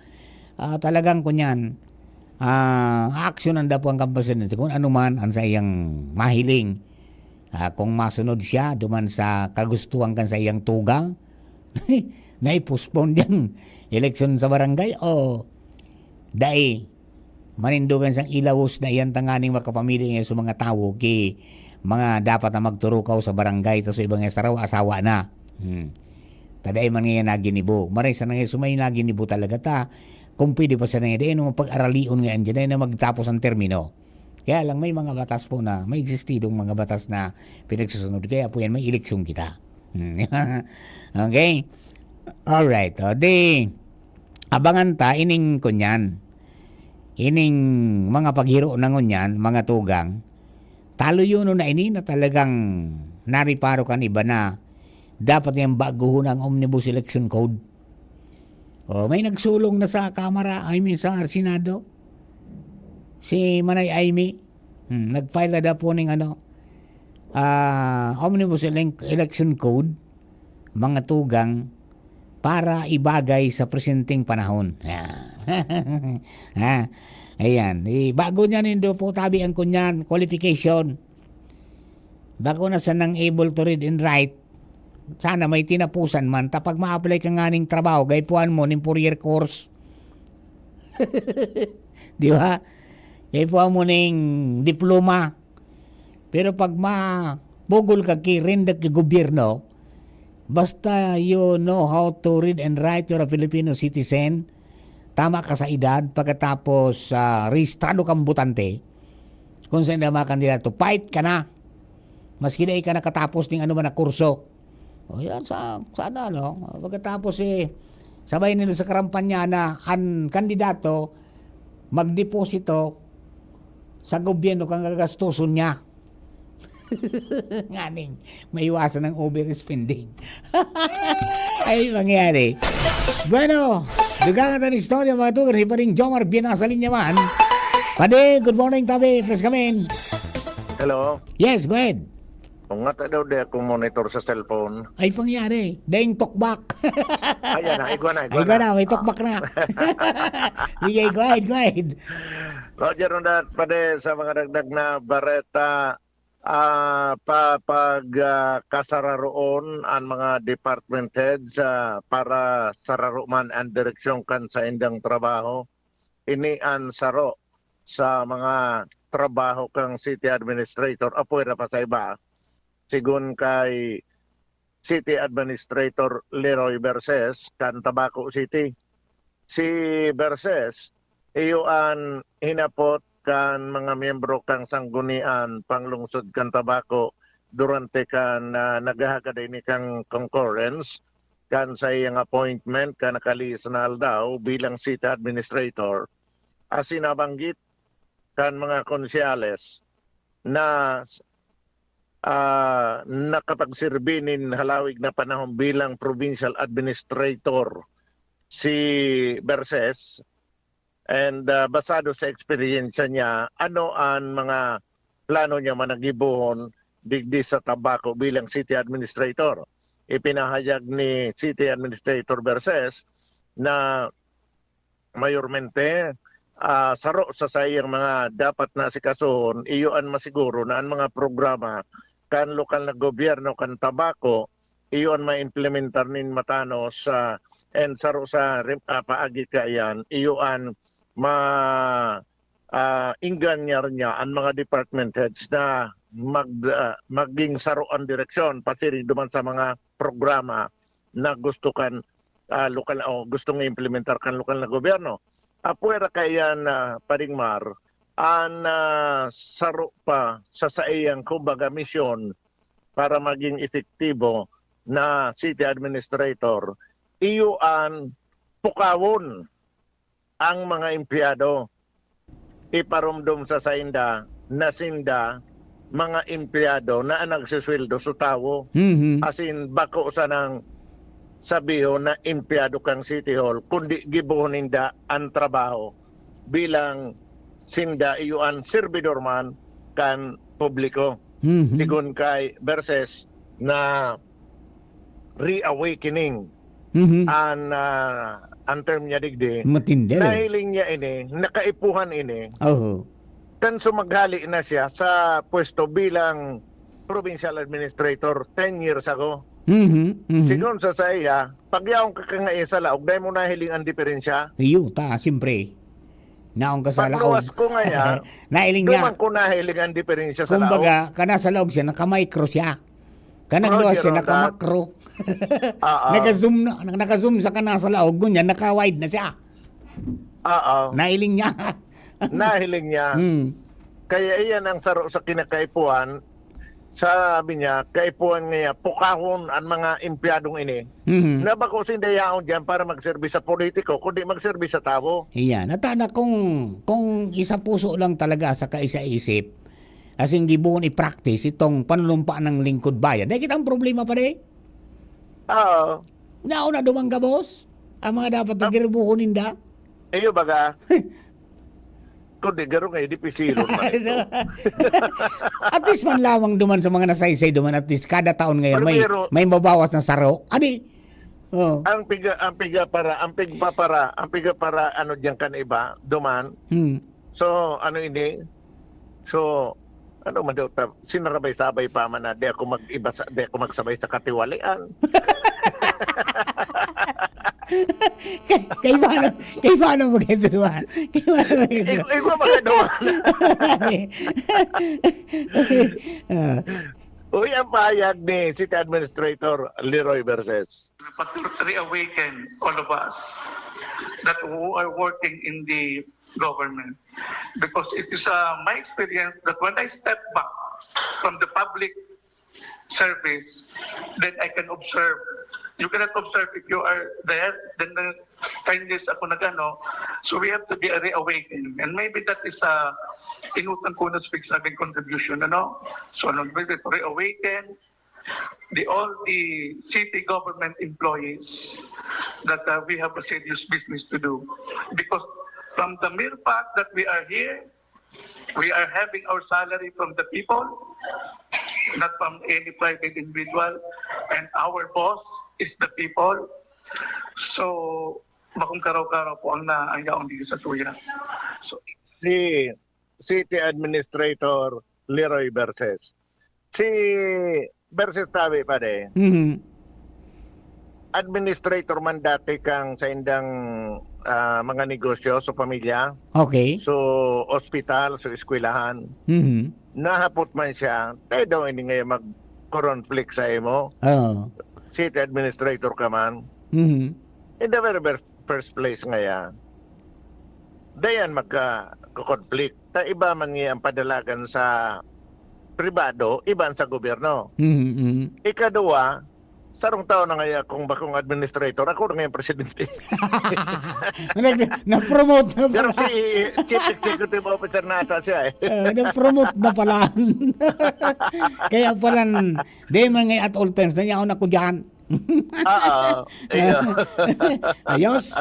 ah, talagang kunyan, ah, aaksyonan daw po ang kan presidente kung ano man ang sa iyang mahiling. Ah, kung masunod siya duman sa kagustuhan kan saiyang tugang, na i-postpone yang eleksyon sa barangay o dai, manindogan sang ilawos na iyan tanganing makapamili niya sa mga tawo ki mga dapat na magturukaw sa barangay, tas sa ibang sarawa, asawa na. Hmm. Ta dai man ngayon naginibo. Maray sana ngayon, sumay naginibo talaga ta. Kung pwede pa sana ngayon, dai naman pag-aralion ngayon dyan, dai na magtapos ang termino. Kaya lang, may mga batas po na, may existidong mga batas na pinagsusunod. Kaya po yan, may eleksyon kita. Hmm. Okay? Alright. O, di, abangan ta, ining kunyan. Ining mga paghiro na ngunyan, mga tugang, taluyonon na ini na talagang nariparo kan iba na dapat yang baguhon ang Omnibus Election Code. O, may nagsulong na sa Kamara, I mean, sa Senado. Si Manay Imee, hmm, nag-file na daw po ning ano, ah, Omnibus Ele-, Election Code, mga tugang, para ibagay sa presenteng panahon. Ayan. Ha? Ayan. Eh, bago niya nindo po tabi ang kunyan, qualification. Bako na sanang able to read and write. Sana may tinapusan man. Ta pag ma-apply ka nganing trabaho, gaipuhan mo ning four-year course. Di ba? Gaipuhan mo ning diploma. Pero pag mapugol ka ki, renda ki gobyerno, basta you know how to read and write, you're a Filipino citizen, tama ka sa edad, pagkatapos, ah, rehistrado kang botante, kung saan na mga kandidato, fight ka na. Maski dai ka nakatapos ning ano man na kurso. O yan, sa, sana, no? Pagkatapos, eh, sabay nila sa karampanya na an kandidato magdeposito sa gobyerno kan gagastoson niya. Nganing maiwasan ang overspending. Ay, mangyari. Bueno, dugangan ta an istorya, mga tugang, si Pading Jomar Bien nasa linya man. Padi, good morning, tabi. Please come in. Hello? Yes, go ahead. Kung nga daw di ako monitor sa cellphone. Ay, pangyari. Daing tokbak. Ayan na, igwa na, igwa Ay, igwa na, may tokbak na. Sige, go ahead, go ahead. Roger Rondat, padi sa mga dagdag na bareta, ah, pa, pag, ah, kasararoon ang mga department heads, ah, para sararo man ang direksyon kan sa indang trabaho. Ini ang saro sa mga trabaho kang city administrator, apwera pa sa iba. Sigon kay City Administrator Leroy Verses kan Tabaco City, Si Verses, iyo an hinapot kan mga miyembro kan Sanggunian Panglungsod kan Tabaco durante kan, ah, naghahagad ini kan concurrence kan saiyang appointment kan nakalihis na aldaw bilang city administrator. Asin nabanggit kan mga konsyales na, ah, nakapagserbi nin halawig na panahon bilang provincial administrator si Verses. And, ah, basado sa eksperyensya niya, ano an mga plano niya man na gibohon digdi sa Tabaco bilang city administrator? Ipinahayag ni City Administrator Verses na mayormente, ah, saro sa saiyang mga dapat na asikasuhon, iyo an masiguro na an mga programa kan lokal na gobyerno kan Tabaco, iyo an maimplementar nin matanos, ah, and saro sa rim-, ah, paagi kaiyan, iyo an ma-, ah, ingganyar niya an mga department heads na mag-, ah, maging saro an direksyon pasiring duman sa mga programa na gusto kan, ah, lokal o gustong implementar kan lokal na gobyerno. Apwera kaiyan, ah, Paring Mar, an, ah, saro pa sa saiyang, kumbaga, misyon para maging epektibo na city administrator, iyo an pukawon ang mga empleyado. Iparomdom sa sainda na sinda mga empleyado na an nagsisweldo sa tawo. Mhm. Asin bako sanang sabihon na empleyado kan City Hall, kundi gibohon ninda an trabaho bilang sinda iyo an serbidor man kan publiko. Mhm. Sigon kay Verses na reawakening Mhm. an, ah, an term niya digdi. Matindi, eh. Nahiling niya ini, nakaipuhan ini. Oho. Kan sumaghali na siya sa pwesto bilang provincial administrator ten years ago. Mhm, mhm. Sigon sa saiya, pagyaon ka ka nga sa laog, dai mo nahiling an diferensya? Iyo, ta, siyempre. Naon ka sa laog. Pagluwas ko ngaya, Nahiling niya. Duman ko nahiling an diferensya sa laog. Kumbaga, kana sa laog siya, naka-micro siya. Kanang Roger, luwas siya, naka-macro. Oo. Naka-zoom na, naka-zoom sa kana sa laog, ngunyan, naka-wide na siya. Oo. Nahiling niya. Nahiling niya. Hmm. Kaya iyan ang saro sa kinakaipuhan. Sabi niya, kaipuhan niya, pukahon ang mga empleyadong ini. Mhm. Na bako sinda yaon diyan para magserbi sa politiko, kundi magserbi sa tawo. Iyan. At ana, kung, kung isa puso lang talaga sa kaisa-isip, asin gibohon i-practice itong panunumpa ng lingkod bayan. Dai kita ang problema, pare. Oo. Nauna duman gabos ang mga dapat na girubuhon ninda. Iyo baga. Kundi garo nga, di pisilon man ito. At least man lamang duman sa mga nasaysay duman, at least kada taon ngayon may, Primero, may mabawas na saro. Adi, oh. Ang piga, ang piga para, ang pigpapara, ang piga para, ano diyan kan iba, duman. Hmm. So, ano ini? So, ano man daw ta, sinarabay-sabay pa man na di ako mag-iba sa, di ako magsabay sa katiwalian. Kay, kay paano, kay paano mo kayo dumaan? Kay paano mo kayo Ikaw, ikaw ba kayo dumaan? Ah. Uy, ang pahayag ni City Administrator Leroy Verses. But to reawaken all of us that who are working in the government. Because it is, uh, my experience that when I step back from the public service, then I can observe. You cannot observe if you are there, then, uh, ten years ako nag-ano. So we have to be reawakened. And maybe that is, uh, inutang ko na sa pigsabing contribution, ano? So, ano, maybe to reawaken the, all the city government employees that, uh, we have a serious business to do. Because from the mere fact that we are here, we are having our salary from the people, not from any private individual, and our boss is the people. So, bakong karaw-karaw po ang na, ang yaon dito sa tuya. So, Si City Administrator Leroy Verses. Si Verses tabi pa de, Mhm. administrator man dati kang sa indang, ah, mga negosyo, sa pamilya, Okay. so ospital, sa eskwelahan. Mhm. Nahapot man siya, "Tayo daw ini ngayon mag-conflict sa imo? Oo. City administrator ka man." Mhm. In the very first, first place ngaya, dayan magka-conflict. Ta iba man nga ang padalagan sa pribado, iba an sa gobyerno. Mhm, mhm. Ikaduwa, sarong taon na ngaya akong bakong administrator, ako na ngayang presidente. Nag- Na-promote na Pero pala. si Chief Executive Officer na ata siya eh. Ah, na-promote na pala. Kaya pala, di man ngay at all times, nanyaon ako dyan. Oo. Iyo. Ayos.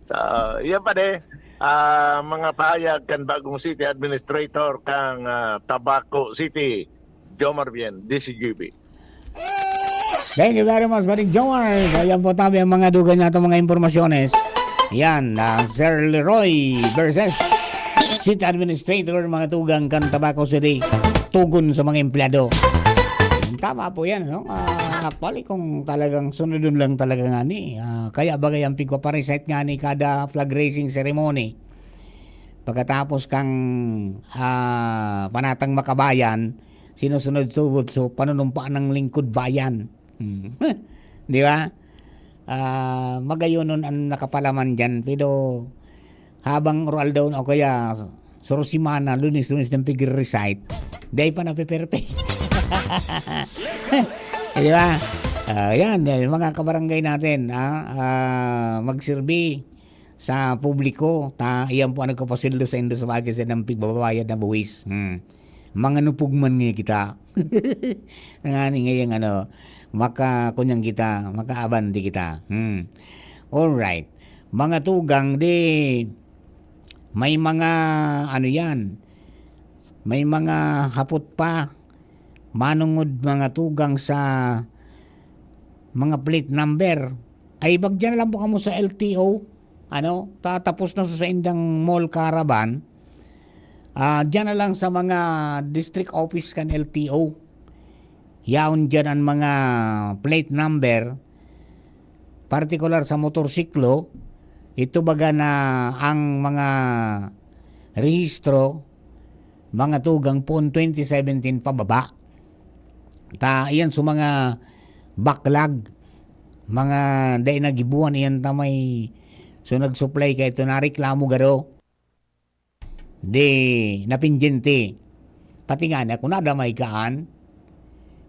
So, yan pa de. Ah, mga pahayag kan bagong city administrator kang ah, Tabaco City, Jomar Bien, D C G B. Thank you very much, Maring Jomar. Ayan po tabi ang mga dugay natin mga impormasyones. Yan, ah, Sir Leroy versus City Administrator, mga tugang kan Tabaco City. Tugon sa mga empleyado. Tama po yan, no? Ah, actually, kung talagang sunodon lang talaga nga ni, ah, kaya bagay ang pigpaparecite nga ni kada flag raising ceremony. Pagkatapos kang ah, panatang makabayan, sinusunod-sunod so panunumpa ng lingkod bayan. Hmm. Di ba? Ah, magayonon ang nakapalaman dyan. Pero habang oral daw na o kaya suro semana, lunes-lunes ng pigre-recite, di pa napiperpe. Di ba? Ah, yan, eh, mga kabarangay natin, ah, ah, magserbi sa publiko, ta iyan po ang nagpapasildo sa indo sa bagay sa nang pigbabayad na buwis. Hmm. Mga nupog man nga kita. Ngani ngayang ano, maka, kunyang kita, makaabante kita. Hmm. Alright. Mga tugang, di, may mga, ano yan, may mga hapot pa, manungod mga tugang sa mga plate number. Ay, bagyan na lang po kamo sa L T O. Ano, tatapos na sa indang mall caravan. Ah, diyan na lang sa mga district office kan L T O. Yaon diyan ang mga plate number, partikular sa motorsiklo. Ito baga na ang mga rehistro, mga tugang poon twenty seventeen pababa. Ta, iyan so mga baklag, mga dai nagibuan, iyan ta may so nag-supply kay ito, nareklamo garo. Di, napinjente. Pati nga na, kung nadamay kaan,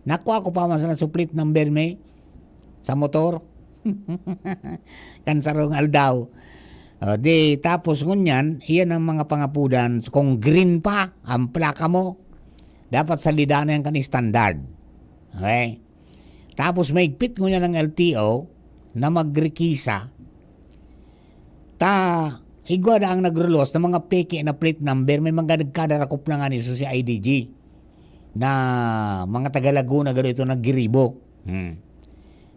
nakuha ko pa man sana so plate number may sa motor. Kan sarong aldaw. O, di, tapos ngunyan, iyan ang mga pangapudan. Kung green pa ang plaka mo, dapat salida na yan kan standard. Okay? Tapos maigpit ngunyan ang L T O na magrekisa. Ta, igwa na ang nagrulos na mga peke na plate number, may mga nagkadarakop na nga ni si I D G na mga taga Laguna garo ito naggiribo. Hmm.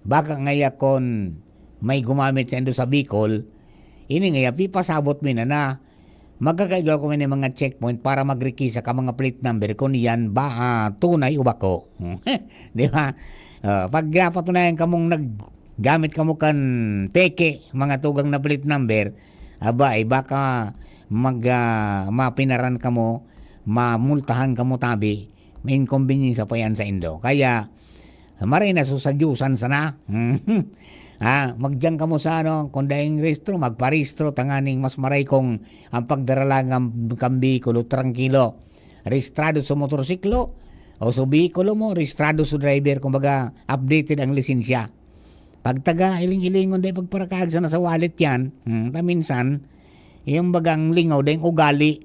Baka ngaya kon may gumamit sa indo sa Bicol, ini ngaya pipasabot mi na na magkakaigwa ko may mga checkpoint para magrekisa ka mga plate number kung yan ba ah, tunay o bako. Di ba? Ah, pag napatunayan kamong naggamit kamo kan peke, mga tugang na plate number, aba, eh, baka mag, ah, mapinaran kamo, mamultahan kamo tabi, may inconvenience pa yan sa indo. Kaya, maray na so sa Diyosan sana. Ha, magdiyan kamo sa ano, kung daing rehistro, magparehistro, tanganing mas maray kung ang pagdarala ng kang bihikulo, trangkilo. Rehistrado sa motorsiklo, o sa bihikulo mo, rehistrado sa driver, kumbaga, updated ang lisensya. Pag taga hiling-hilingon, dai pagparakaag sana sa wallet yan. Hmm, ta minsan, yung bagang lingaw, dai ugali.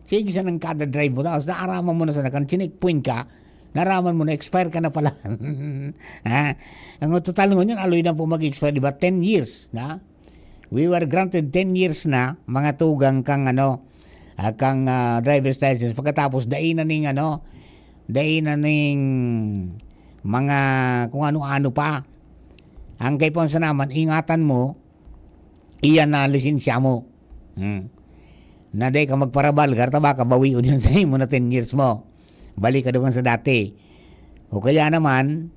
Sige, sa nang kada drive mo, tapos naaraman mo na sa nakan, chineckpoint ka, naraman mo na, expire ka na pala. Ha? Ang total ngunyan, aloy na po mag-expire, di ba? Ten years, na? We were granted ten years na, mga tugang kang, ano, ah, kang, ah, driver's license. Pagkatapos, dai na ning, ano, dai na ning mga kung ano-ano pa. Ang kay Ponce naman, ingatan mo, iyan na lisensya mo. Hmm. Na dai ka magparabalgar, ta baka bawion yan sa imo na ten years mo. Balik ka naman sa dati. O kaya naman,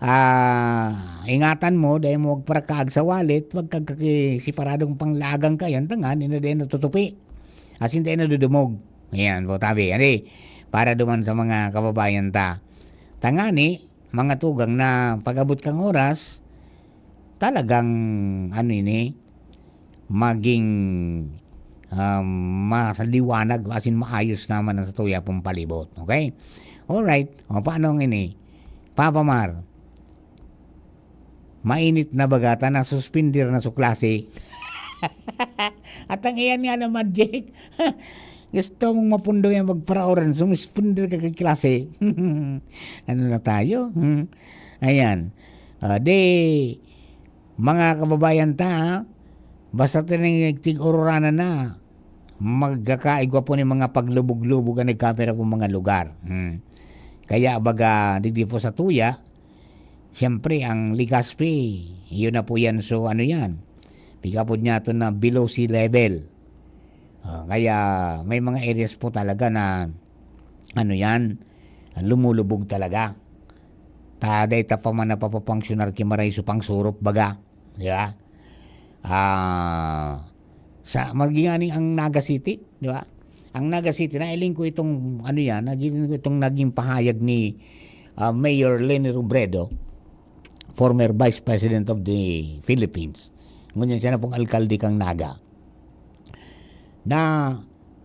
ah, ingatan mo, dai mo magparakaag sa wallet, pag kagkaki-, siparadong panglagang ka, yan tangan, ina dai natutupi. As in, dai nadudumog. Ayan, po, tabi. Ani, para duman sa mga kababayan ta. Tangani, mga tugang na pag-abot kang oras, talagang, ano ini, maging, um, maliwanag, as in maayos naman ang satuya pong palibot. Okay? Alright. O, paano ang ini? Papa Mar, mainit na baga ta, nasuspender na su klase. At ang iyan nga na magic, gusto mong mapundo yan, magparaoran, sumuspender ka kay klase. Ano na tayo? Hmm. Ayan. Ah, di, mga kababayan ta, ha? Basta tining tig-ururanan na, magkakaigwa po ni mga paglubog-lubog ang nagkapira po mga lugar. Hmm. Kaya baga, digdi po sa tuya, siyempre, ang Legazpi, yun na po yan. So, ano yan? Piga po niya ito na below sea level. Ah, kaya may mga areas po talaga na, ano yan, lumulubog talaga. Ta, dahil ta pa man napapapangsyonar ki maray su pangsurop, baga. Di ba? Ah, sa, maging aning ang Naga City, di ba? Ang Naga City, nailing ko itong, ano yan, nailing ko itong naging pahayag ni, ah, Mayor Leni Robredo, former Vice President of the Philippines. Ngunyan siya na pong alkalde kang Naga. Na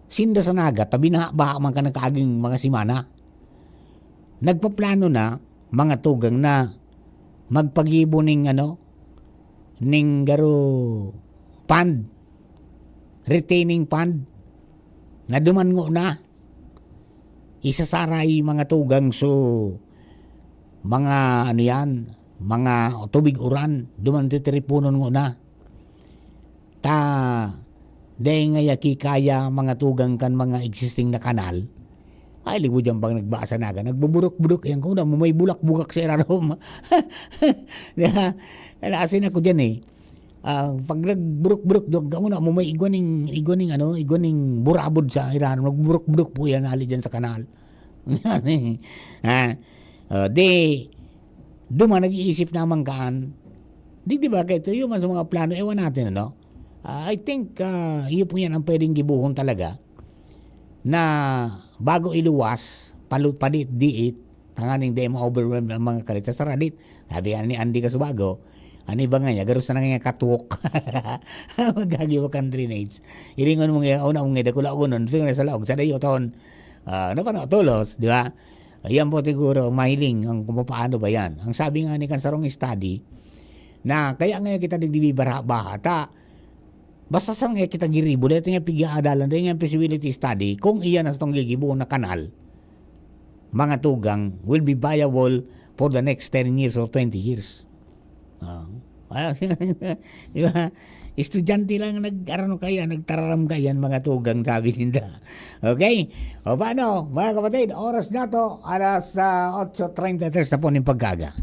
sinda sa Naga, ta binaha-baha man kan nakaaging mga semana. Nagpaplano na, mga tugang, na magpagibo ning, ano, ning garo fund, retaining fund, na duman ngona. Isasaray, mga tugang, so, mga, ano yan, mga tubig uran, duman titiriponon ngona. Ta, dai ngaya ki kaya, mga tugang, kan mga existing na kanal. Ay, liwod yan pang nagbasa na ka, nagbuburok-burok yan, kung na mo may bulak-bugak sa irarom. Di ba? Naasin ako dyan eh. Ah, pag nagburok-burok, do, kung na mo may igwa ning, igwa ning, ano, igwa ning burabod sa irarom, nagburok-burok po yan, hali dyan sa kanal. Yan eh. Ah, oh, di, duman nag-iisip naman kaan. Di, di ba, kaya ito, yun man sa mga plano, ewan natin, ano? Ah, I think, ah, yun po yan ang pwedeng gibuhon talaga na bago iluwas, palu-, padiit-diit, tanganing di ma-overwhelm ang mga kalita sa radit. Sabi nga ni Andy Casubago, ang iba nga niya, garus na nga katwok. Maghagibo kan drainage. Iringon mo nga, una mo nga, dakula ko nun, pero sa laog, sa dayoton, ah, napano, tolos, di ba? Ayan po siguro, mahiling, ang kung paano ba yan. Ang sabi nga ni kan sarong study, na kaya nga kita nagbibibaraha-baha, ta, basta sa nga kita giribo, dahil nga pigyaadalan, dahil nga feasibility study, kung iyan ang satong gigibo na kanal, mga tugang, will be viable for the next ten years or twenty years. Ah, ah, di ba? Estudyante lang nag-, ano kaya, nagtararam kaya, mga tugang, sabi ninda. Okay? O paano, mga kapatid, oras na to, alas, ah, otso treinta y tres na po ng pagkaga.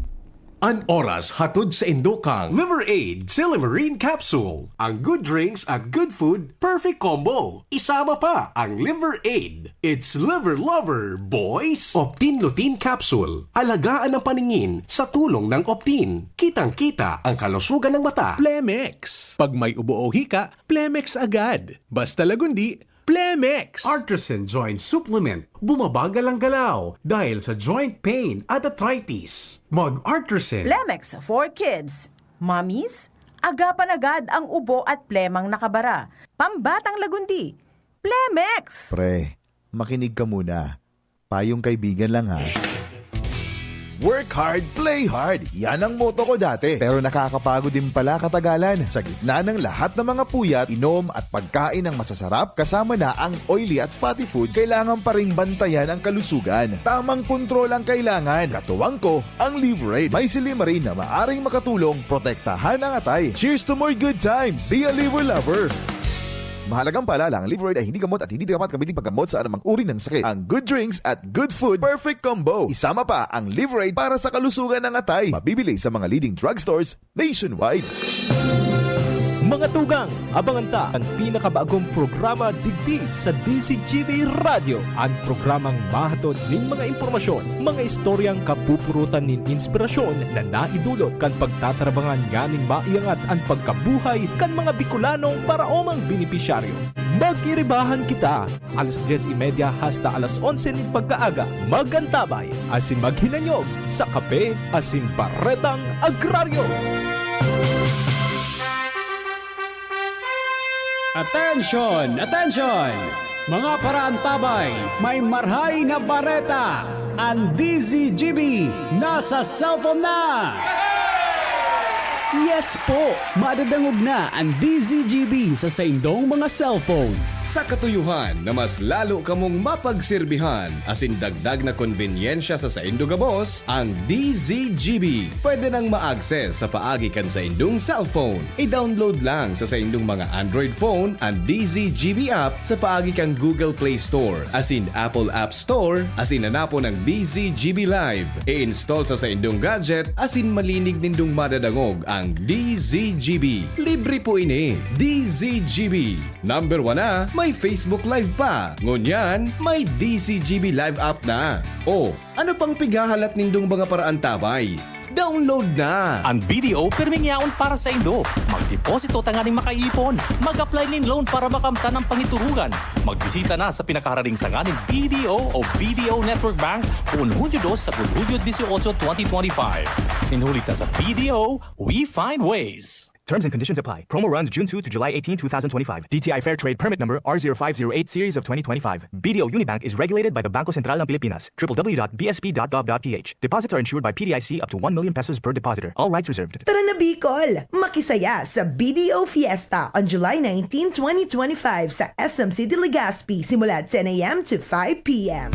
An oras hatod sa indo kang Liver Aid Silimarin Capsule. Ang good drinks at good food, perfect combo. Isama pa ang Liver Aid. It's Liver Lover, boys! Optin Lutein Capsule. Alagaan ang paningin sa tulong ng Optin. Kitang-kita ang kalusugan ng mata. Plemex. Pag may ubo o hika, Plemex agad. Basta Lagundi, Plemex! Artisan Joint Supplement. Bumabagal ang galaw dahil sa joint pain at arthritis. Mag Artisan. Plemex for kids. Mommies, agapan agad ang ubo at plemang nakabara. Pambatang Lagundi. Plemex! Pre, makinig ka muna. Payong kaibigan lang, ha. Work hard, play hard. Yan ang motto ko dati. Pero nakakapagod din pala katagalan. Sa gitna ng lahat ng mga puyat, inom at pagkain ng masasarap, kasama na ang oily at fatty foods, kailangan pa ring bantayan ang kalusugan. Tamang kontrol ang kailangan. Katuwang ko, ang Liverade. May silimarin na maaring makatulong protektahan ang atay. Cheers to more good times! Be a Liver Lover! Mahalagang paalala, ang Liverade ay hindi gamot at hindi dapat gamitin paggamot sa anumang uri ng sakit. Ang good drinks at good food, perfect combo. Isama pa ang Liverade para sa kalusugan ng atay. Mabibili sa mga leading drugstores nationwide. Mga tugang, abangan ta an pinakabagong programa digdi sa D Z G B Radyo, an programang mahatod nin mga impormasyon, mga istoryang kapupurutan nin inspirasyon na naidulot kan pagtatrabangan nganing maiangat an pagkabuhay kan mga Bicolanong paraomang benepisyaryo. Magkiribahan kita, alas dyes y media hasta alas onse nin pagkaaga. Mag-antabay asin maghinanyog sa Kape asin Baretang Agraryo. Attention! Attention! Mga paraantabay, may marhay na bareta! Ang D Z G B nasa cellphone na! Yes po! Madadangog na ang D Z G B sa saindong mga cellphone. Sa katuyohan na mas lalo kamong mapagserbihan asin dagdag na konbenyensya sa saindo gabos, ang D Z G B pwede nang ma-access sa paagi kan saindong cellphone. I-download lang sa saindong mga Android phone an D Z G B app sa paagi kan Google Play Store asin Apple App Store asin hanapon ang D Z G B Live. I-install sa saindong gadget asin malinig nindong madadangog ang D Z G B. Libre po ini. D Z G B. Number one na, may Facebook Live pa. Ngunyan, may D Z G B Live app na. O, ano pang pighahalat nindong mga paraantabay? Download na! An B D O pirming yaon para saindo. Magdeposito tanganing makaipon. Mag-apply nin loan para makamtan an pangiturugan. Magbisita na sa pinakaharaning sanga nin B D O o B D O Network Bank poon Hunyo dos sagkod Hunyo dieciocho, twenty twenty-five. Nin huli ta sa B D O, we find ways. Terms and conditions apply. Promo runs June two to July eighteen, two thousand twenty-five. D T I Fair Trade Permit Number R zero five zero eight Series of twenty twenty-five. B D O Unibank is regulated by the Bangko Sentral ng Pilipinas. W W W dot B S P dot gov dot P H. Deposits are insured by P D I C up to one million pesos per depositor. All rights reserved. Tara na, Bicol! Makisaya sa B D O Fiesta on July nineteen, twenty twenty-five sa S M City Legazpi, simula ten a m to five p m.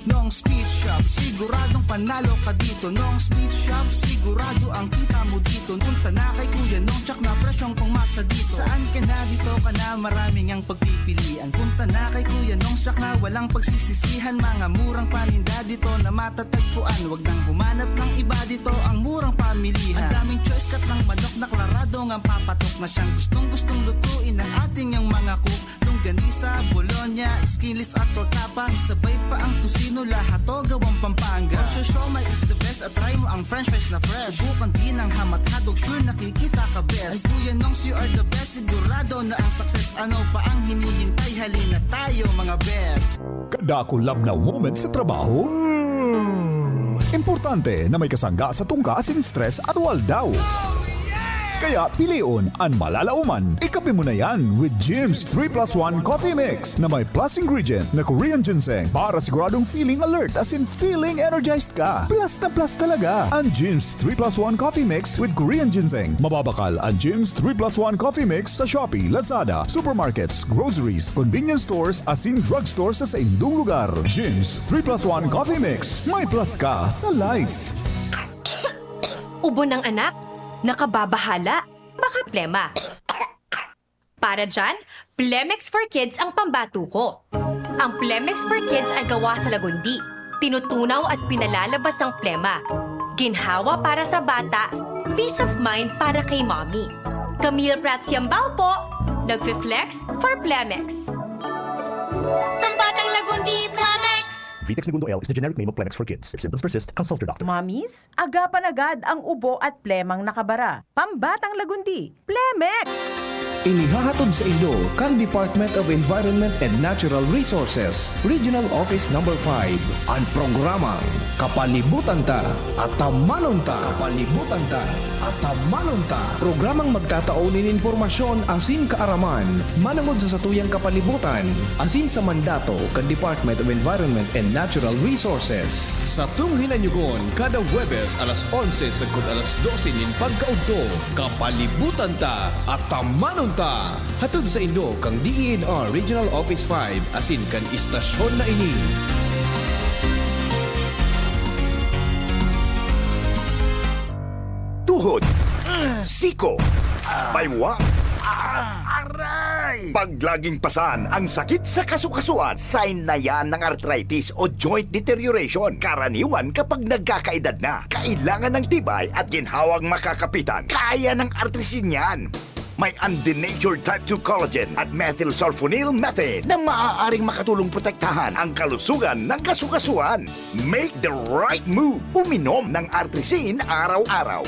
Nong's Meat Shop, siguradong panalo ka dito. Nong's Meat Shop, sigurado ang kita mo dito. Punta na kay Kuya Nong, tsak na presyong pangmasa dito. Saan ka na, dito ka na, maraming ang pagpipilian. Punta na kay Kuya Nong, tsak na walang pagsisisihan. Mga murang paninda dito na matatagpuan. Wag nang humanap ng iba, dito ang murang pamilihan. Ang daming choice, cut ng manok na klarado ngang papatok na siyang gustong-gustong lutuin ng ating yang mga cook. Longganisa, bologna, skinless at torta pa. Isabay pa ang tocino, lahat to gawang Pampanga. Ang siomai is the best at try mo ang french fries na fresh. Subukan din ang ham at hotdog, sure nakikita ka best. Ay Kuya Nongs, you are the best, sigurado na ang success. Ano pa ang hinihintay? Halina tayo, mga best. Kadakul labnaw moment sa trabaho? Hmm. Importante na may kasangga sa tungka asin stress anual daw. Kaya pilion an malalaoman. Ikape mo na yan with Jim's three plus one Coffee Mix na may plus ingredient na Korean ginseng para siguradong feeling alert asin feeling energized ka. Plus na plus talaga an Jim's three plus one Coffee Mix with Korean ginseng. Mababakal an Jim's three plus one Coffee Mix sa Shopee, Lazada, supermarkets, groceries, convenience stores, asin drugstore sa saindong lugar. Jim's three plus one Coffee Mix. May plus ka sa life. Ubo ng anak? Nakababahala? Baka plema. Para dyan, Plemex for Kids ang pambato ko. Ang Plemex for Kids ay gawa sa lagundi. Tinutunaw at pinalalabas ang plema. Ginhawa para sa bata, peace of mind para kay mommy. Camille Prats Yambal po, nagfi-flex for Plemex. Ang batang lagundi, Plemex! Vitex Negundo L is the generic name of Plemex for Kids. If symptoms persist, consult your doctor. Mommies, agapan agad ang ubo at plemang nakabara. Pambatang lagundi, Plemex! Inihahatod sa inyo kan Department of Environment and Natural Resources, Regional Office Number five, an programang Kapalibutan Ta, Atamanon Ta. Kapalibutan Ta, Atamanon Ta. Programang magtatao nin impormasyon asin kaaraman manongod sa satuyang kapalibutan asin sa mandato kan Department of Environment and Natural Resources. Satong hinanyugon kada Huwebes alas onse sagkod alas dose nin pagkaudto. Kapalibutan Ta, Atamanon Ta! Hatod saindo kan D E N R Regional Office five asin kan istasyon na ini. Tuhod, siko, baywa, aray! Pag laging pasan ang sakit sa kasukasuan, sign na yan ng arthritis o joint deterioration. Karaniwan kapag nagkakaedad na, kailangan ng tibay at ginhawang makakapitan. Kaya ng Artrisin yan. May undenatured type two collagen at methylsulfonyl methane na maaaring makatulong protektahan ang kalusugan ng kasukasuan. Make the right move. Uminom ng Artrisin araw-araw.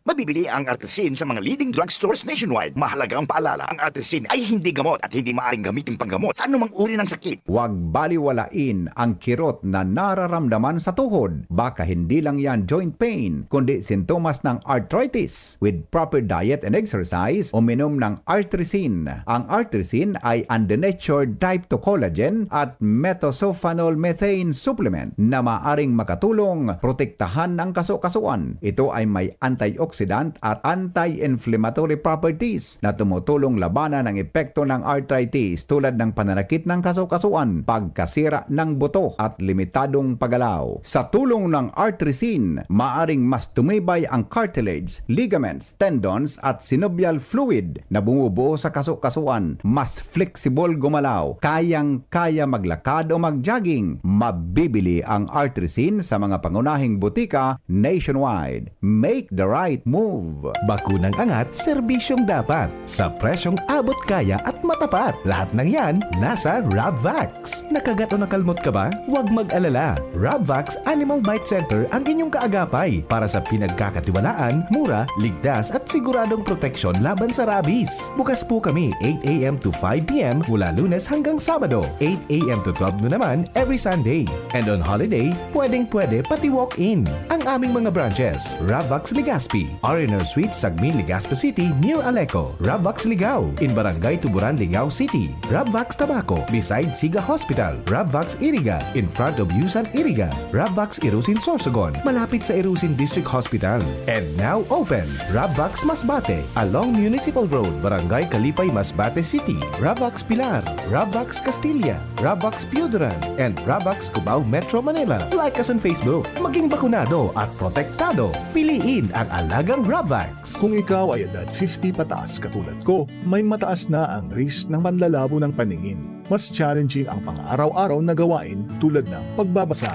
Mabibili ang Artrisin sa mga leading drugstores nationwide. Mahalagang paalala, ang Artrisin ay hindi gamot at hindi maaaring gamitin panggamot sa anumang uri ng sakit. Huwag baliwalain ang kirot na nararamdaman sa tuhod. Baka hindi lang yan joint pain, kundi sintomas ng arthritis. With proper diet and exercise, uminom ng Artrisin. Ang Artrisin ay undenatured type two collagen at methylsulfonyl methane supplement na maaring makatulong protektahan ang kaso-kasuan. Ito ay may antioxidant at anti-inflammatory properties na tumutulong labanan ang epekto ng arthritis, tulad ng pananakit ng kaso-kasuan, pagkasira ng buto, at limitadong paggalaw. Sa tulong ng Artrisin, maaring mas tumibay ang cartilage, ligaments, tendons, at synovial fluid na bumubuo sa kaso-kasuan. Mas flexible gumalaw, kayang-kaya maglakad o mag-jogging. Mabibili ang Artrisin sa mga pangunahing butika nationwide. Make the right move. Bakunang angat, serbisyong dapat, sa presyong abot kaya at matapat. Lahat ng yan, nasa Rabvax. Nakagat o nakalmot ka ba? Huwag mag-alala. Rabvax Animal Bite Center ang inyong kaagapay para sa pinagkakatiwalaan, mura, ligtas at siguradong proteksyon laban sa rabies. Bukas po kami eight a m to five p m mula Lunes hanggang Sabado, eight a m to twelve noon naman every Sunday. And on holiday, pwedeng-pwede pati walk-in. Ang aming mga branches, Rabvax Legazpi, R and R Suite, Sagmin, Legazpi City, near Aleco. Rabvax Ligao, in Barangay Tuburan, Ligao City. Rabvax Tabaco, beside Siga Hospital. Rabvax Iriga, in front of Yusan Iriga. Rabvax Irusin Sorsogon, malapit sa Irusin District Hospital. And now open, Rabvax Masbate, along Municipal Road, Barangay Kalipay, Masbate City. Rabvax Pilar, Rabvax Castilla, Rabvax Pioduran, and Rabvax Cubao, Metro Manila. Like us on Facebook. Maging bakunado at protektado. Piliin ang alagang Rabvax. Kung ikaw ay edad fifty pataas katulad ko, may mataas na ang risk ng panlalabo ng paningin. Mas challenging ang pang-araw-araw na gawain tulad ng pagbabasa,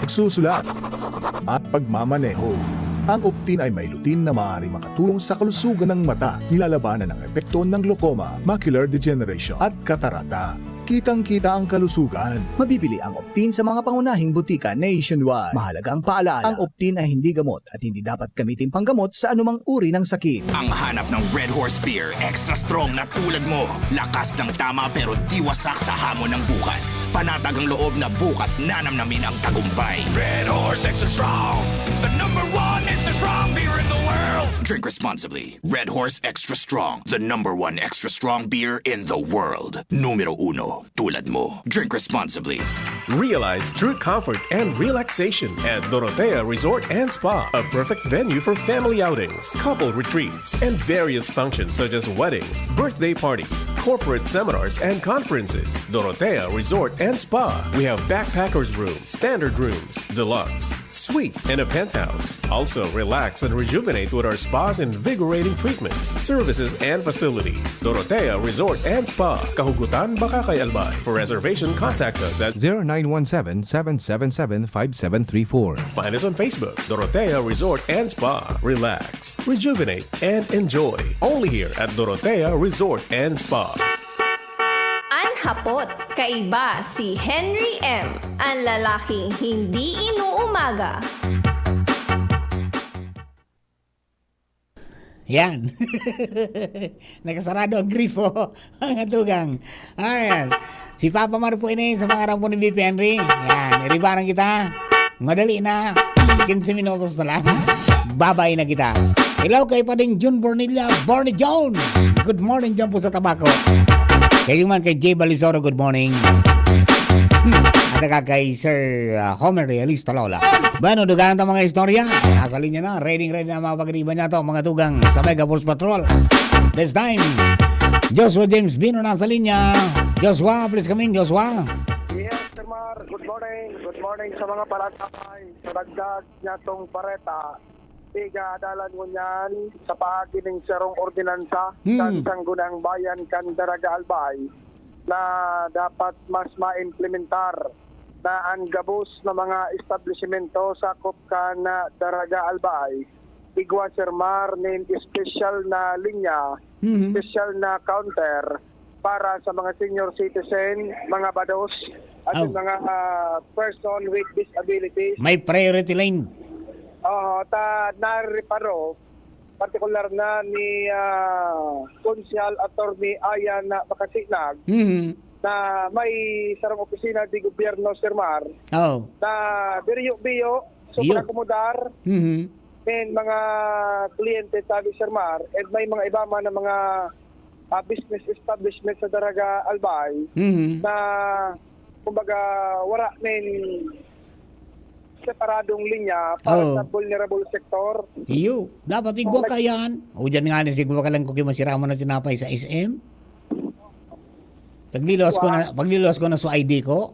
pagsusulat, at pagmamaneho. Ang Optin ay may lutein na maaaring makatulong sa kalusugan ng mata, nilalabanan ang epekto ng glaucoma, macular degeneration, at katarata. Kitang-kita ang kalusugan. Mabibili ang Optin sa mga pangunahing butika nationwide. Mahalagang paalala, ang Optin ay hindi gamot at hindi dapat gamitin panggamot sa anumang uri ng sakit. Ang hanap ng Red Horse Beer, extra strong na tulad mo. Lakas ng tama pero di wasak sa hamon ng bukas. Panatag ang loob na bukas nanamnamin ang tagumpay. Red Horse Extra Strong, the number one extra strong beer in the world. Drink responsibly. Red Horse Extra Strong, the number one extra strong beer in the world. Numero uno, tulad mo. Drink responsibly. Realize true comfort and relaxation at Dorotea Resort and Spa, a perfect venue for family outings, couple retreats, and various functions such as weddings, birthday parties, corporate seminars, and conferences. Dorotea Resort and Spa. We have backpackers room, standard rooms, deluxe, suite, and a penthouse. Also, relax and rejuvenate with our spa's invigorating treatments, services, and facilities. Dorotea Resort and Spa, Kahugutan, Bacacay, Albay. For reservation, contact us at zero nine one seven, seven seven seven, five seven three four. Find us on Facebook, Dorotea Resort and Spa. Relax, rejuvenate, and enjoy. Only here at Dorotea Resort and Spa. An hapot, kaiba si Henry M, an lalaking hindi inuumaga. Yan. Nakasarado ang grifo, mga tugang. Ayan. Si Papa Mar po ini sa mga rampo ni B P Henry. Yan. Iribaran kita. Madali na. Quince minutos na lang. Babay na kita. Hello kay Pading Jun Bornilla. Borny John. Good morning dyan po sa Tabaco. Kayo man kay Jay Balisoro, good morning. At saka kay Sir, ah, Homer Realista Lola. Bueno, dugaan ta mga istorya. Nasa linya na. Ready, ready na mga pag-iba niya to, mga tugang sa Mega Force Patrol. This time, Joshua James Bino nasa linya. Joshua, please come in, Joshua. Yes, Sir Mar. Good morning. Good morning sa mga palatapay. Sa dagdag niya tong bareta, igadalan ngunyan sa paagi ning sarong ordinansa Hmm. kan Sangguniang Bayan kan Daraga Albay na dapat mas maimplementar na an gabos na mga establisimento sakop kan Daraga Albay, igwa, Sir Mar, nin espesyal na linya, Mhm. espesyal na counter para sa mga senior citizen, mga bados, at Aw. yung mga, ah, person with disabilities. May priority lane. Oo, ta nareparo partikular na ni, ah, Konsehal Attorney Ayan na Makasinag, Mhm. na may sarong opisina di gobyerno, Sir Mar, Oh. na biriyo-biyo, so Iyo. pag-akomodar Mhm. nin mga kliyente tabi, Sir Mar, and may mga iba man na mga, ah, business establishment sa Daraga Albay Mhm. na, kumbaga, wala nin separadong linya para Oo. sa vulnerable sector. Iyo. Dapat igwa ka yan. O dyan nga ni sigwa ka lang ko kimasiraman na tinapay sa S M. Paglilos ko na, paglilos ko na sa I D ko.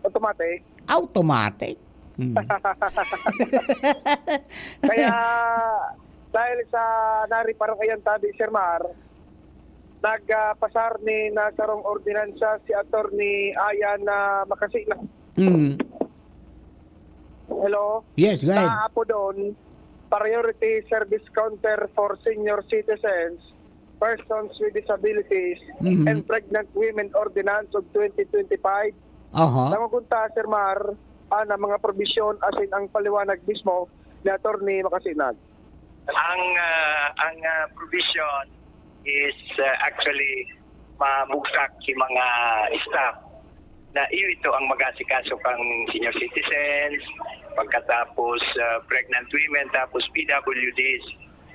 Automatic. Automatic. Hmm. Kaya, dahil sa nariparo kayan tabi, Sir Mar, nagpasar ni na sarong ordinansa si Attorney Ayan na Makasinag. Hmm. Hello? Yes, go ahead. Sa Apodon, Priority Service Counter for Senior Citizens, Persons with Disabilities, Mhm. and Pregnant Women Ordinance of twenty twenty-five. Aha. Nangugunta, Sir Mar, ana mga probisyon asin ang paliwanag mismo ni Attorney Makasinag. Ang ah, ang ah, provision is ah, actually mabugtak yung mga staff na iyo ito ang mag-asikaso kang senior citizens, pagkatapos ah, pregnant women, tapos P W Ds.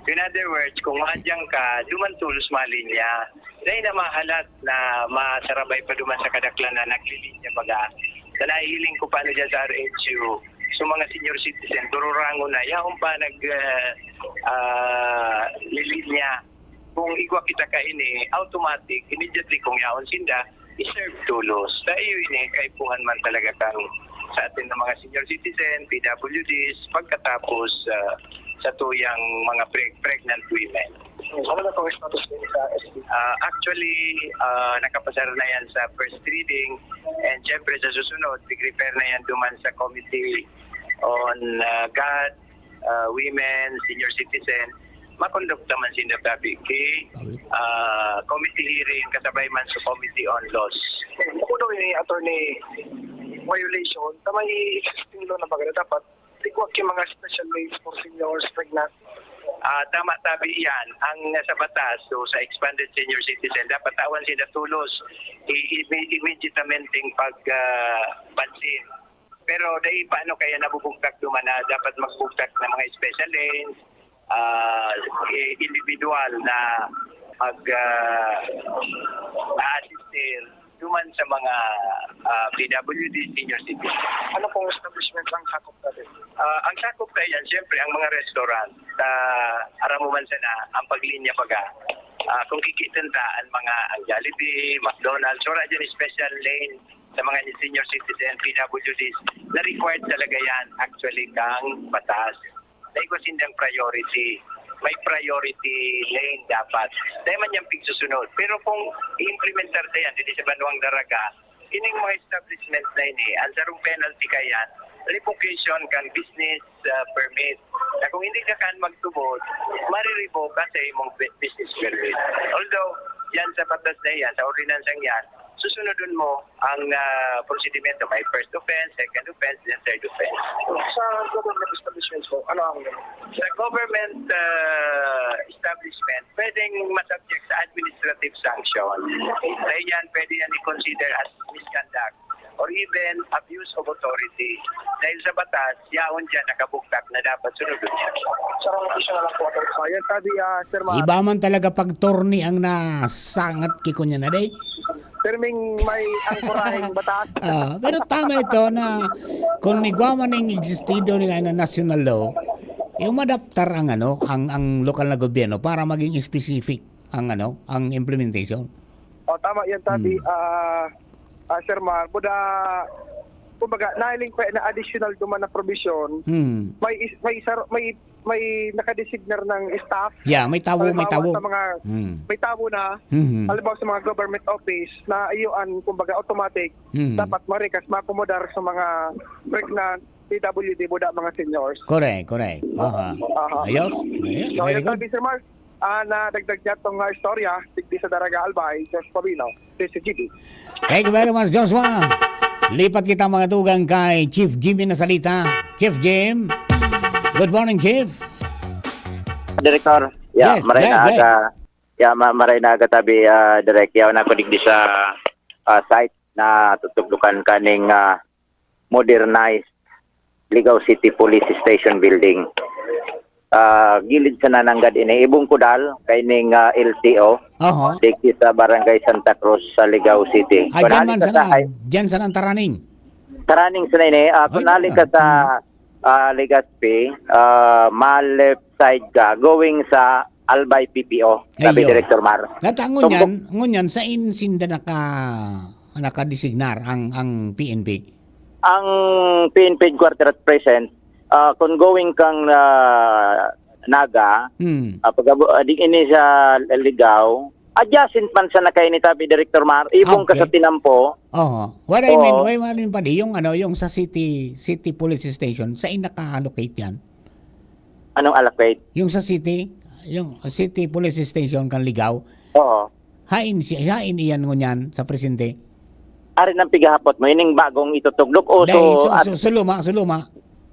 In other words, kung madyang ka, duman tulos malinya. Dahil na mahalat na masarabay pa duman sa kadaklan na naglilinya baga. Sa nahihiling ko paano dyan sa R H U, so mga senior citizen, dururangon na, yaon pa nag ah, ah, lilinya. Kung igwa kita kaini, automatic, immediately kung yaon sinda, i-serve tulos. Sa iyo ini, kaipuhan man talaga kang sa atin ng mga senior citizen, P W Ds, pagkatapos ah, sa tuyang mga pre- pregnant women. Ano na pong status din sa S B? Ah, actually, ah, nakapasar na yan sa first reading, and syempre sa susunod, i-refer na yan duman sa Committee on ah, God, ah, Women, Senior Citizen. Makondukta man sinda tabi ki Public. ah, committee hearing, kasabay man sa Committee on Laws. Bukod daw ni Attorney violation, sa may existing law na baga na dapat, tigwag yung mga special lanes for seniors, pregnant. Ah, tama tabi yan. Ang sa batas, so sa expanded senior citizen, dapat tawan sila tulos. I- i- immediatamente pag ah, pansin. Pero dahil paano kaya nabubugtak duman na dapat magbugtak ng mga special lanes, ah, eh, individual na mag ah, a-assistir duman sa mga ah, P W D, senior citizen. Ano pong establishment ang sakop natin? Ah, ang sakop na yan, siyempre, ang mga restaurant. Sa aram mo man sana, ang paglinya baga. Ah, kung kikita ta, ang mga ang Jollibee, McDonald's, wala dyan special lane sa mga senior citizen, P W Ds, na required talaga yan, actually, kang batas. Dahil ko sindang priority, may priority lane dapat. Dahil man yan pigsusunod. Pero kung i-implementar ta yan, dito sa Banwang Daraga, ining mga establishment na ini, ang sarong penalty kaya, revocation kan business ah, permit. Na kung hindi ka kan magtubod, marirevoke ka sa imong bu- business permit. Although, yan sa batas na yan, sa ordinansang yan, susunodon mo ang ah, prosedimento. May first offense, second offense, then third offense. Sa government establishments po, ano ang Sa government ah, establishment, pwedeng masubject sa administrative sanction. Dahil yan, pwede yan i-consider as misconduct or even abuse of authority. Dahil sa batas, yaon dyan nakabugtak na dapat sunodon niya. Sarang official na lang po, Attorney. Ah, yan sabi, ah, Sir Mar. Iba man talaga pag torni ang nasangat ki kunya na day. Pirming may angkorahing batas. Ah, pero tama ito na kung migwa man ang existido ni na national law, yung madaptar ang ano, ang ang lokal na gobyerno para maging specific ang ano, ang implementation. O, tama yan, Tabi. Hmm. Ah, ah, Sir Mar, buda, kumbaga, nahiling pa na additional duman na provision. Hmm. May is- may isa, may may nakadesignar ng staff. Yeah, may tawo, may Halimbawa, tawo. Sa mga Hmm. may tawo na, Mhm. halimbawa sa mga government office na iyo ang, kumbaga, automatic, Mhm. dapat marikas maakomodar sa mga pregnant, P W D, buda, mga seniors. Correct, correct. Aha. Aha. Ayos. Ayos. So, Very yun good. sabi, Sir Mark, ah, na dagdag niya itong ah, istorya, digdi sa Daraga Albay, George Pabino, T C G D. Thank you very much, Joshua. Lipat kita, mga tugang, kay Chief Jimmy na salita. Chief Jim. Good morning, Chief. Director. Yeah, Yes, maray yeah, na yeah. aga. Yeah, ma-, maray na aga tabi, ah, Direk. Yaw na ko digdi sa, ah, site na tutugdukan kaning, ah, modernized Ligao City Police Station Building. Ah, gilid sa nananggad ini, Ibong Kudal, kaining, ah, L T O, Oho. digdi sa Barangay Santa Cruz sa Ligao City. Ah, Kung dyan hali man ka sana, sa ay- dyan sana ang taraning. Taraning sa nini, ah, kung Ay, hali ka talaga. sa, ah, Legazpi, ah, ma-left side ka, going sa Albay P P O, sabi Ayun. Director Mar. Nata, So, ngunyan, ngunyan, sain sinda naka-, nakadesignar ang, ang P N P? Ang P N P headquarter at present, ah, kung going kang, ah, Naga, Hmm. ah, pag-abo-, ah, di ini sa Ligao, adjacent man sa nakaini tabi, Director Mar, ibong ka Okay. sa Tinampo. Oho. What I mean, Oo. what I mean, padi, yung ano, yung sa city, city police station, sain naka-allocate yan? Anong allocate? Yung sa city, yung city police station kan Ligao. Oo. Hain si, hain iyan ngunyan sa presente? Ari nang pigahapot mo, ining bagong itutugdok o Dai, so, su-, at su-, suluma, suluma.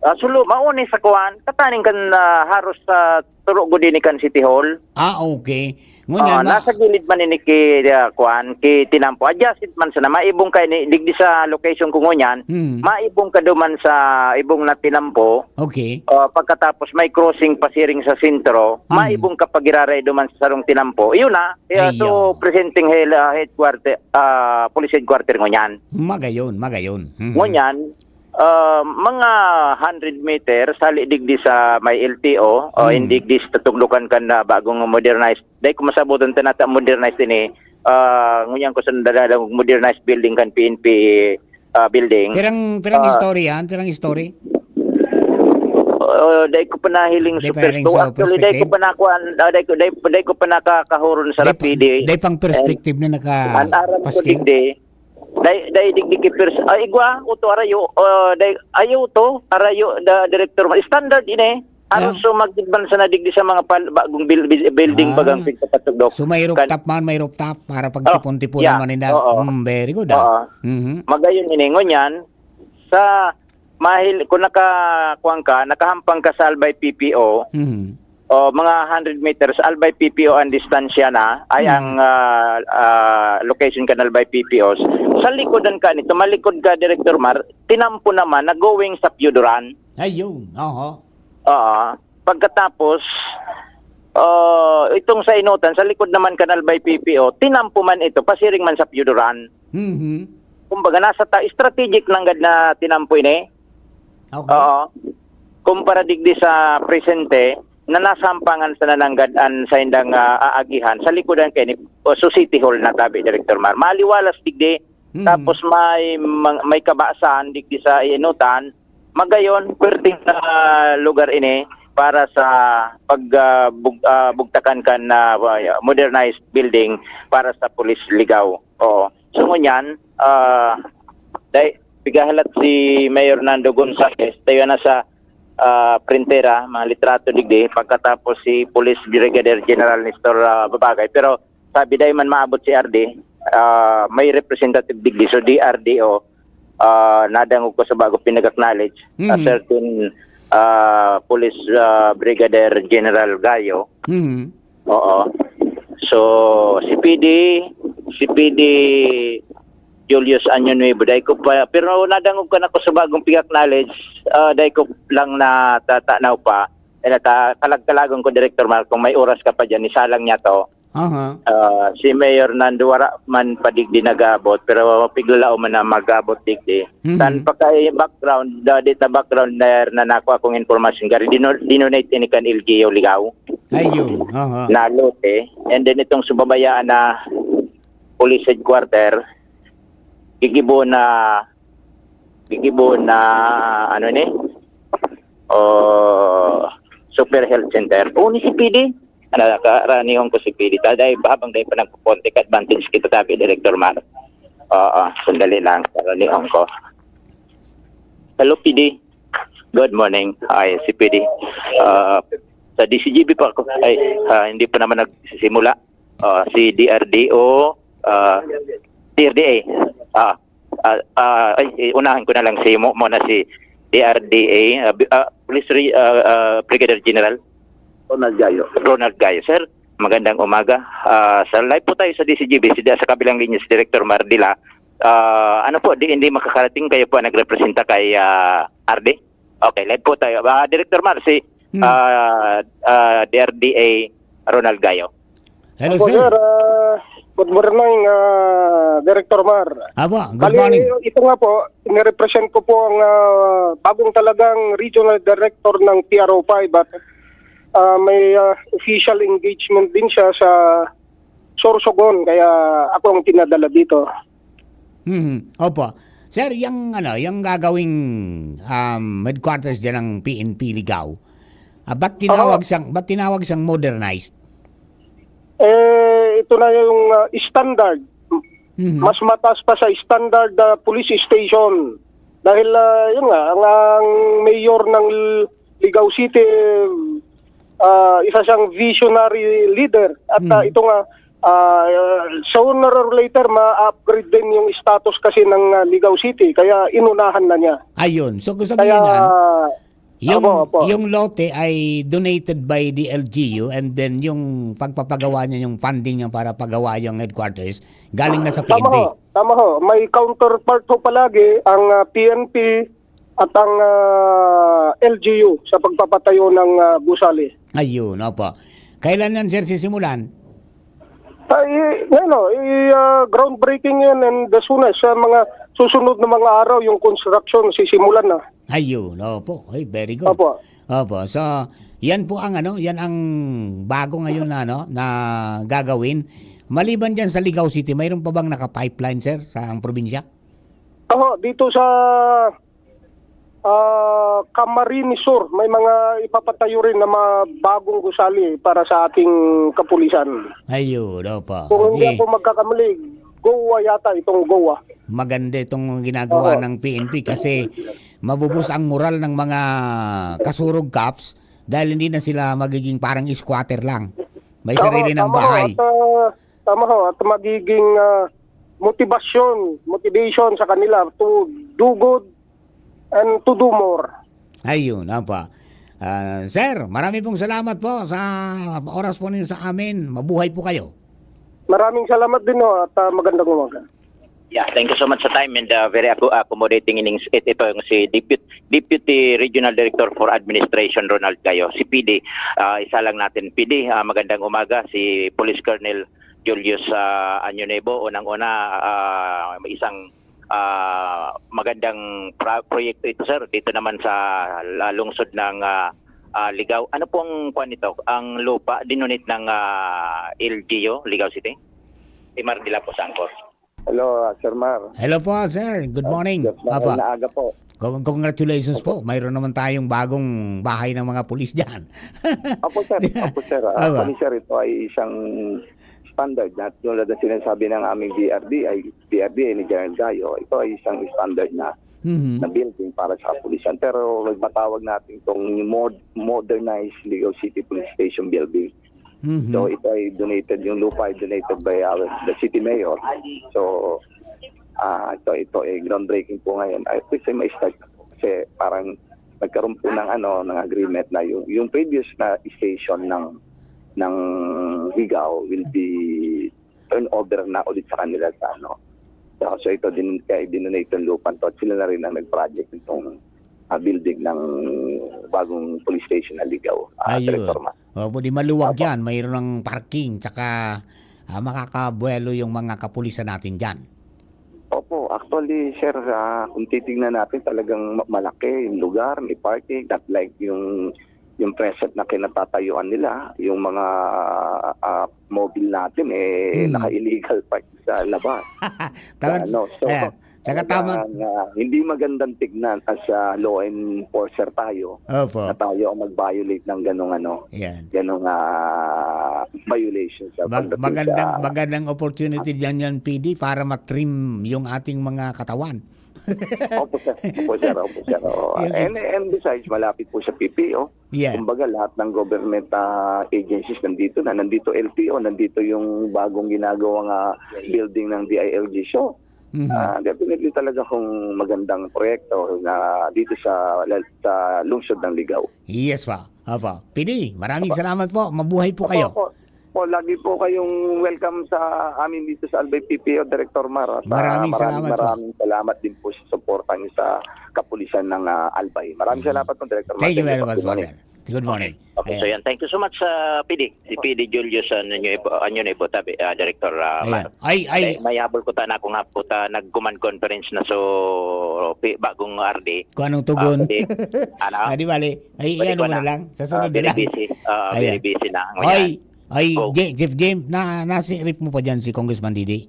Ah, suluma, uni sa kuwan, kataning kan, ah, haros sa turo gud ini kan City Hall. Ah, okay. Ngunyan Ah, na nasa gilid man ini ki, ah, kuwan, ki Tinampo. Adjacent man sana, maibong ka ini, digdi sa location ko ngunyan, Hmm. maibong ka duman sa ibong na Tinampo. Okay. Ah, pagkatapos may crossing pasiring sa sentro, Hmm. maibong ka pagiraray duman sa sarong Tinampo. Iyon na, kaya Ayun. to presenting hel-, ah, headquarter, ah, police headquarter ngunyan. Magayon, magayon. Mhm. Ngunyan, ah, mga hundred meters, hali digdi sa may L T O, o Hmm. indigdi sa tugdukan kan na bagong modernized. Dai ko masabutan ta nata modernized ini. Ah, ngunyan ko sa nadadala modernized building kan P N P, ah, building. Pirang, pirang Ah. story yan? Pirang story? Ah, dai ko pa nahiling Dai pa super hiling sto-, sa actually, dai ko perspective? pa nakuan, ah, dai ko, dai, dai ko pa nakakahuron sa Dai pa, Rapidi. dai pang And perspective na naka an aram ko pasking? digdi, dai, dai digdi ki pers-, ah, igwa, uto arayo, ah, dai, ayo to, arayo, da, Director, standard ini. Aron Ah. sumagid man sana digdi sa mga pal-, bagong bil-, bil-, building, Ah. bagang pigpapatugdok. So, may Kan- rooftop man, may rooftop para Oh, pagtipon-tiponan yeah. man ninda. Oo. Hmm, very good, ah. Oo. Mhm. Magayon ini. Ngunyan, sa mahil-, kung naka-, kuwan ka, nakahampang ka sa Albay P P O, Mhm. o mga hundred meters, Albay P P O ang distansya na, ay Mhm. ang, ah, ah, location kan Albay P P Os. Sa likodan ka nito, malikod ka, Director Mar, Tinampo naman na going sa Piyuduran. Ayun, oho. Oo. Pagkatapos, ah, itong sa Inutan, sa likod naman kan Albay P P O, Tinampo man ito, pasiring man sa Piyuduran. Mhm. Kumbaga, nasa ta-, strategic nanggad na Tinampo ini. Okay. Oo. Kumpara digdi sa presente, na nasampangan sa nananggad an saindang, ah, aagihan, sa likodan kaini, o, so City Hall na tabi, Director Mar. Maliwalas digdi, Mhm. tapos may mang-, may kabasan digdi sa Inutan, Magayon, perting na lugar ini para sa pag, ah, bug-, ah, bugtakan kan, ah, modernized building para sa Police Ligao. Oo. So, ngunyan, ah, dai-, pigahalat si Mayor Nando Gonzales, tayo na sa, ah, printera, mga litrato digdi, pagkatapos si Police Brigadier General Nestor, ah, Babagay. Pero sabi, dai man maabot si R D, ah, may representative digdi, so D R D O, ah, nadangog ko sa bago pinag-acknowledge, a Mhm. certain, ah, Police, ah, Brigadier General Gayo. Mhm. Oo. So, si P D, si P D Julius Año Nuevo, dai ko pa, pero nadangog ko na ko sa bagong pig-acknowledge, ah, dai ko lang natatanaw pa. Eh, nata-, kalag-kalagon ko, Director Mark, kung may oras ka pa dyan, isalang niya to. Aha. Ah, si Mayor Nando, wara man pa digdi nag-aabot, pero piglalaom man na mag-aabot digdi. Mhm. Tan pagka background, da-, dita background na, na nako akong informasyon, gari dino-, dinonate ini kan L G U Ligao Ayun, aha. na lote. And then itong subabayaan na police headquarter, gigibo na, gigibo na, ano ni? O, Super Health Center. O, ni si P D. Ano, karanihon ko si P D. Ta-, dahil habang dahil pa nagpo-contact advantage kita, sabi, Director Mar. Oo, sandali lang. Karanihon ko. Hello, P D. Good morning. Ay, si P D. Ah, sa D C G B pa ako. Ay, ah, hindi pa naman nagsisimula. Ah, si D R D O, ah, D R D A. Ah, ah, ah, ay, eh, unahan ko na lang si mo, muna si D R D A, ah, bi-, ah, Police Re-, ah, ah, Brigadier General. Ronald Gayo. Ronald Gayo, sir. Magandang umaga. Ah, sa live po tayo sa D Z G B, sa, sa kabilang linya si Director Mardila. Ah, ano po, di, hindi makakarating, kayo po ang nagrepresenta kay, ah, R D? Okay, live po tayo. Ah, Director Mar, si, Hmm. ah, ah, D R D A Ronald Gayo. Hello, Opo, sir. sir. Ah, good morning, ah, Director Mar. Apo, good Bali, morning. ito nga po, nirepresent ko po ang, ah, bagong talagang regional director ng P R O five at, ah, may, ah, official engagement din siya sa Sorsogon, kaya ako ang pinadala dito. Mhm. Opo. Sir, yang ano, yang gagawing, um, headquarters diyan ng P N P Ligao, ah, ba't tinawag Oo. siyang, ba't tinawag siyang modernized? Eh, ito na yung, ah, standard. Mhm. Mas mataas pa sa standard, ah, police station. Dahil, ah, yun nga, ang, ang mayor ng L-, Ligao City, ah, isa siyang visionary leader. At, ah, Mhm. ito nga, ah, sooner or later, ma-upgrade din yung status kasi ng, ah, Ligao City. Kaya inunahan na niya. Ayun. So, kung Kaya, sabihin yan, yung, opo, opo. yung lote ay donated by the L G U, and then yung pagpapagawa niya, yung funding niya para pagawa yung headquarters, galing na sa Tama P N P. ho, tama ho. May counterpart ho palagi ang, ah, P N P at ang, ah, L G U sa pagpapatayo ng, ah, gusali. Ayun, opo. Kailan yan, sir, sisimulan? Ay, ngayon, oh, i-, ah, groundbreaking yan and as soon as sa mga susunod na mga araw, yung construction sisimulan na. Ayun, opo. Ay, very good. Opo. Opo. So, yan po ang ano, yan ang bago ngayon na, ano, na gagawin. Maliban diyan sa Ligao City, mayroon pa bang naka-pipeline, sir, sa ang probinsya? Oho, dito sa, ah, Camarines Sur, may mga ipapatayo rin na mga bagong gusali para sa ating kapulisan. Ayun, opo. Kung hindi Di ako magkakamali, Goa yata itong Goa. Maganda itong ginagawa Oo. ng P N P kasi mabubus ang moral ng mga kasurog cops dahil hindi na sila magiging parang squatter lang. May Oo, sarili ng tama ho. bahay. At, ah, tama ho. At magiging, ah, motivasyon, motivation sa kanila to do good and to do more. Ayun, opo. Ah, sir, marami pong salamat po sa oras po ninyo sa amin. Mabuhay po kayo. Maraming salamat din ho at, ah, magandang umaga. Yeah, thank you so much sa time and, ah, very acco-, accommodating ining s-, it-, ito yung si Deput-, Deputy Regional Director for Administration, Ronald Gayo. Si P D, ah, isa lang natin. P D, ah, magandang umaga. Si Police Colonel Julius, ah, Año Nuevo. Unang-una, ah, isang, ah, magandang pra-, proyekto ito, sir. Dito naman sa la-, lungsod ng, ah, ah, Ligao. Ano pong kwan nito? Ang lupa, dinonate ng, ah, L G U, Ligao City? Si Mardila po sa Angkor. Hello, ah, Sir Mar. Hello po, sir. Good Ah, morning. Sir Mar, Apa. na aga po. Con-, congratulations Opo. po. Mayroon naman tayong bagong bahay ng mga pulis diyan. Opo, sir. Opo, sir. Ah, Apa. Actually, sir, ito ay isang standard na tulad ng sinasabi ng aming B R D, ay B R D ay ni General Gayo. Ito ay isang standard na, Mhm. na building para sa kapulisan. Pero matawag natin itong mod-, modernized Ligao City Police Station building. Mhm. So, ito ay donated, yung lupa ay donated by our, the city mayor. So, ah, ito, ito ay groundbreaking po ngayon. Ay, pwede ma-start na po. Kasi parang nagkaroon po ng, ano, ng agreement na yung, yung previous na station ng, ng Ligao will be turn over na ulit sa kanila sa, ano. So, so ito din, kaya dinonate yung lupa to at sila na rin ang nag-project nitong, ah, building ng bagong police station na Ligao, ah, Ayun. Director Ma. Opo, di maluwag Opo. yan. Mayroon ng parking, tsaka, ah, makakabuelo yung mga kapulisan natin dyan. Opo, actually, sir, ah, kung titingnan natin, talagang ma-, malaki yung lugar, may parking, not like yung, yung present na kinatatayuan nila, yung mga, ah, mobile natin, eh, Hmm. naka-illegal park sa labas. Tama. Ano, so, Ayan. Saka tama. talagang, ah, hindi magandang tignan as a law enforcer tayo, Opo. na tayo ang mag-violate ng ganong ano, Yan. ganong, ah, violation sa Mag-, pagdating magandang, sa magandang opportunity dyan yan, P D, para matrim yung ating mga katawan. Opo, sir. Opo, sir. Opo, sir. Oo. Yung And, ex- and besides, malapit po sa P P O. Yeah. Kumbaga, lahat ng government, ah, agencies nandito na. Nandito L T O, nandito yung bagong ginagawang, ah, building ng D I L G. So, Mhm. Ah, definitely talaga kung magandang proyekto na dito sa, sa lungsod ng Ligao. Yes pa. Opo. P D, maraming Opo. salamat po. Mabuhay po Opo, kayo. opo. Po, lagi po kayong welcome sa amin dito sa Albay P P O, Director Mar. Sa Maraming maraming, salamat po. maraming salamat din po sa suporta niyo sa kapulisan ng, ah, Albay. Maraming Mm. salamat po, Director Mar. Thank you Thank you very po. much Good po, morning. sir. Good morning. Okay, so Ayan. yan. Thank you so much sa P D, si P D Julius, ah, Nunyo Ibo, ah, Nunyo Ibo, tabi, ah, Director, ah, Ayan. Mar. Ay, ay. Eh, may habol ko ta na kung hapot, ah, nag-command conference na so, pi-, bagong R D. Kung anong tugon. Ah, pwede. Ano? Ah, di bale. Ay, Pwede ano ko mo na. na lang. Sa sunod Ah, na very lang. busy. Ah, Ayan. very busy na. Ay, Ngunyan. ay, Go. Je-, Jeff Jim, na, nasirip mo pa dyan si Congressman Didi?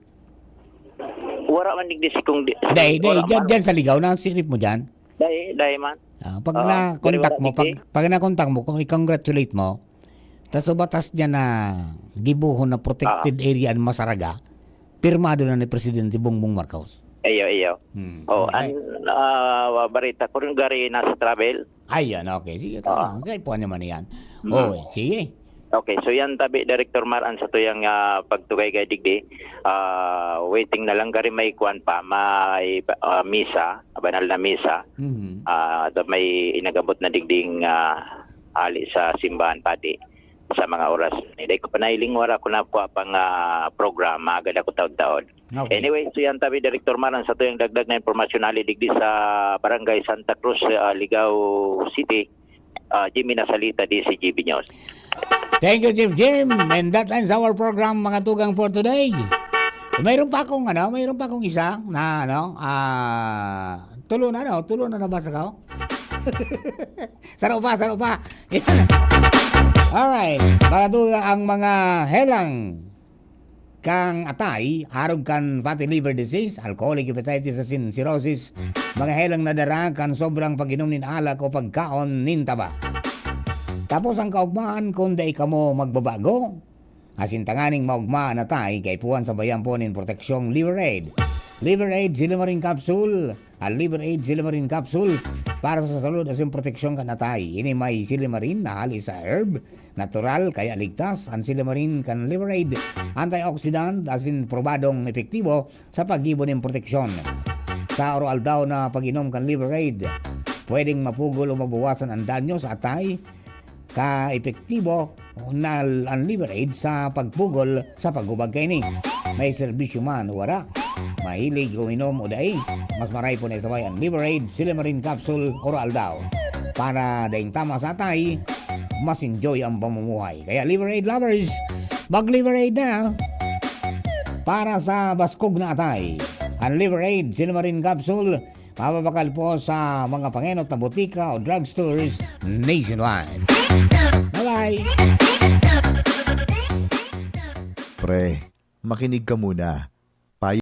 Wala man digdi si Kong Di-, Dai, dai, wala dyan, man. dyan sa Ligaw, nasirip mo dyan? Dai, dai man. Ah, pag Ah, na-contact pero wala mo, pag, digdi. pag na-contact mo, kung i-congratulate mo, tas sa batas niya na gibohon na protected Ah. area ang Masaraga, pirmado na ni Presidente Bongbong Marcos. Iyo, iyo. Hmm. Oh, Okay. an, ah, barita ko rin gari nasa travel. Ayan, okay. Sige, Ah. tama. Okay, puwan naman yan. Mm. Okay, sige. Okay, so yan tabi, Director Mar, ang sa tuyang, ah, pagtugay kay digdi. Ah, waiting na lang, gari may kuwan pa, may, ah, misa, banal na misa. Mhm. Ah, da-, may inagabot na digding, ah, ali sa simbahan padi sa mga oras. Dai ko pa nailing, wala ko na kuha pang, ah, programa, agad ako taon-taon. Okay. Anyway, so yan tabi, Director Mar, ang sa tuyang dagdag na impormasyon, ali digdi sa Barangay Santa Cruz, ah, Ligao City, ah, Jimmy Nasalita, D C G B News. Thank you, Chief Jim. And that ends our program, mga tugang, for today. Mayroon pa akong, ano, mayroon pa akong isa na, ano, ah, tulo na, no? Tulo na nabasa ko. Saro pa, saro pa. Alright. Mga tugang, ang mga helang kan atay, arog kan fatty liver disease, alcoholic hepatitis asin cirrhosis, mga helang nadara kan sobrang pag-inom nin alak o pagkaon nin taba. Tapos ang kaugmahan, kung dai kamo magbabago, asin tanganing maugma an atay, kaipuhan sabayan po nin proteksyong Liver Aid. Liver Aid, Silymarin Capsule, An Liver Aid Silymarin Capsule para sa salud asin proteksyon kan atay. Ini may silymarin na hali sa herb, natural, kaya ligtas. An silymarin kan Liver Aid, antioxidant asin probadong epektibo sa paggibo nin proteksyon. Sa araw-aldaw na pag-inom kan Liver Aid, pwedeng mapugol o mabawasan an danyo sa atay, ka-epektibo na an Liver Aid sa pagpugol sa paghubag kaini. May serbisyo man o wara, mahilig uminom o dai, mas maray po na isabay an Liver Aid Silymarin Capsule araw-aldaw para daing tama sa atay, mas enjoy ang pamumuhay. Kaya Liver Aid lovers, mag-Liver Aid na para sa baskog na atay. An Liver Aid Silymarin Capsule, mababakal po sa mga pangenot na botika o drugstores nationwide. Bye-bye! Pre, makinig ka muna.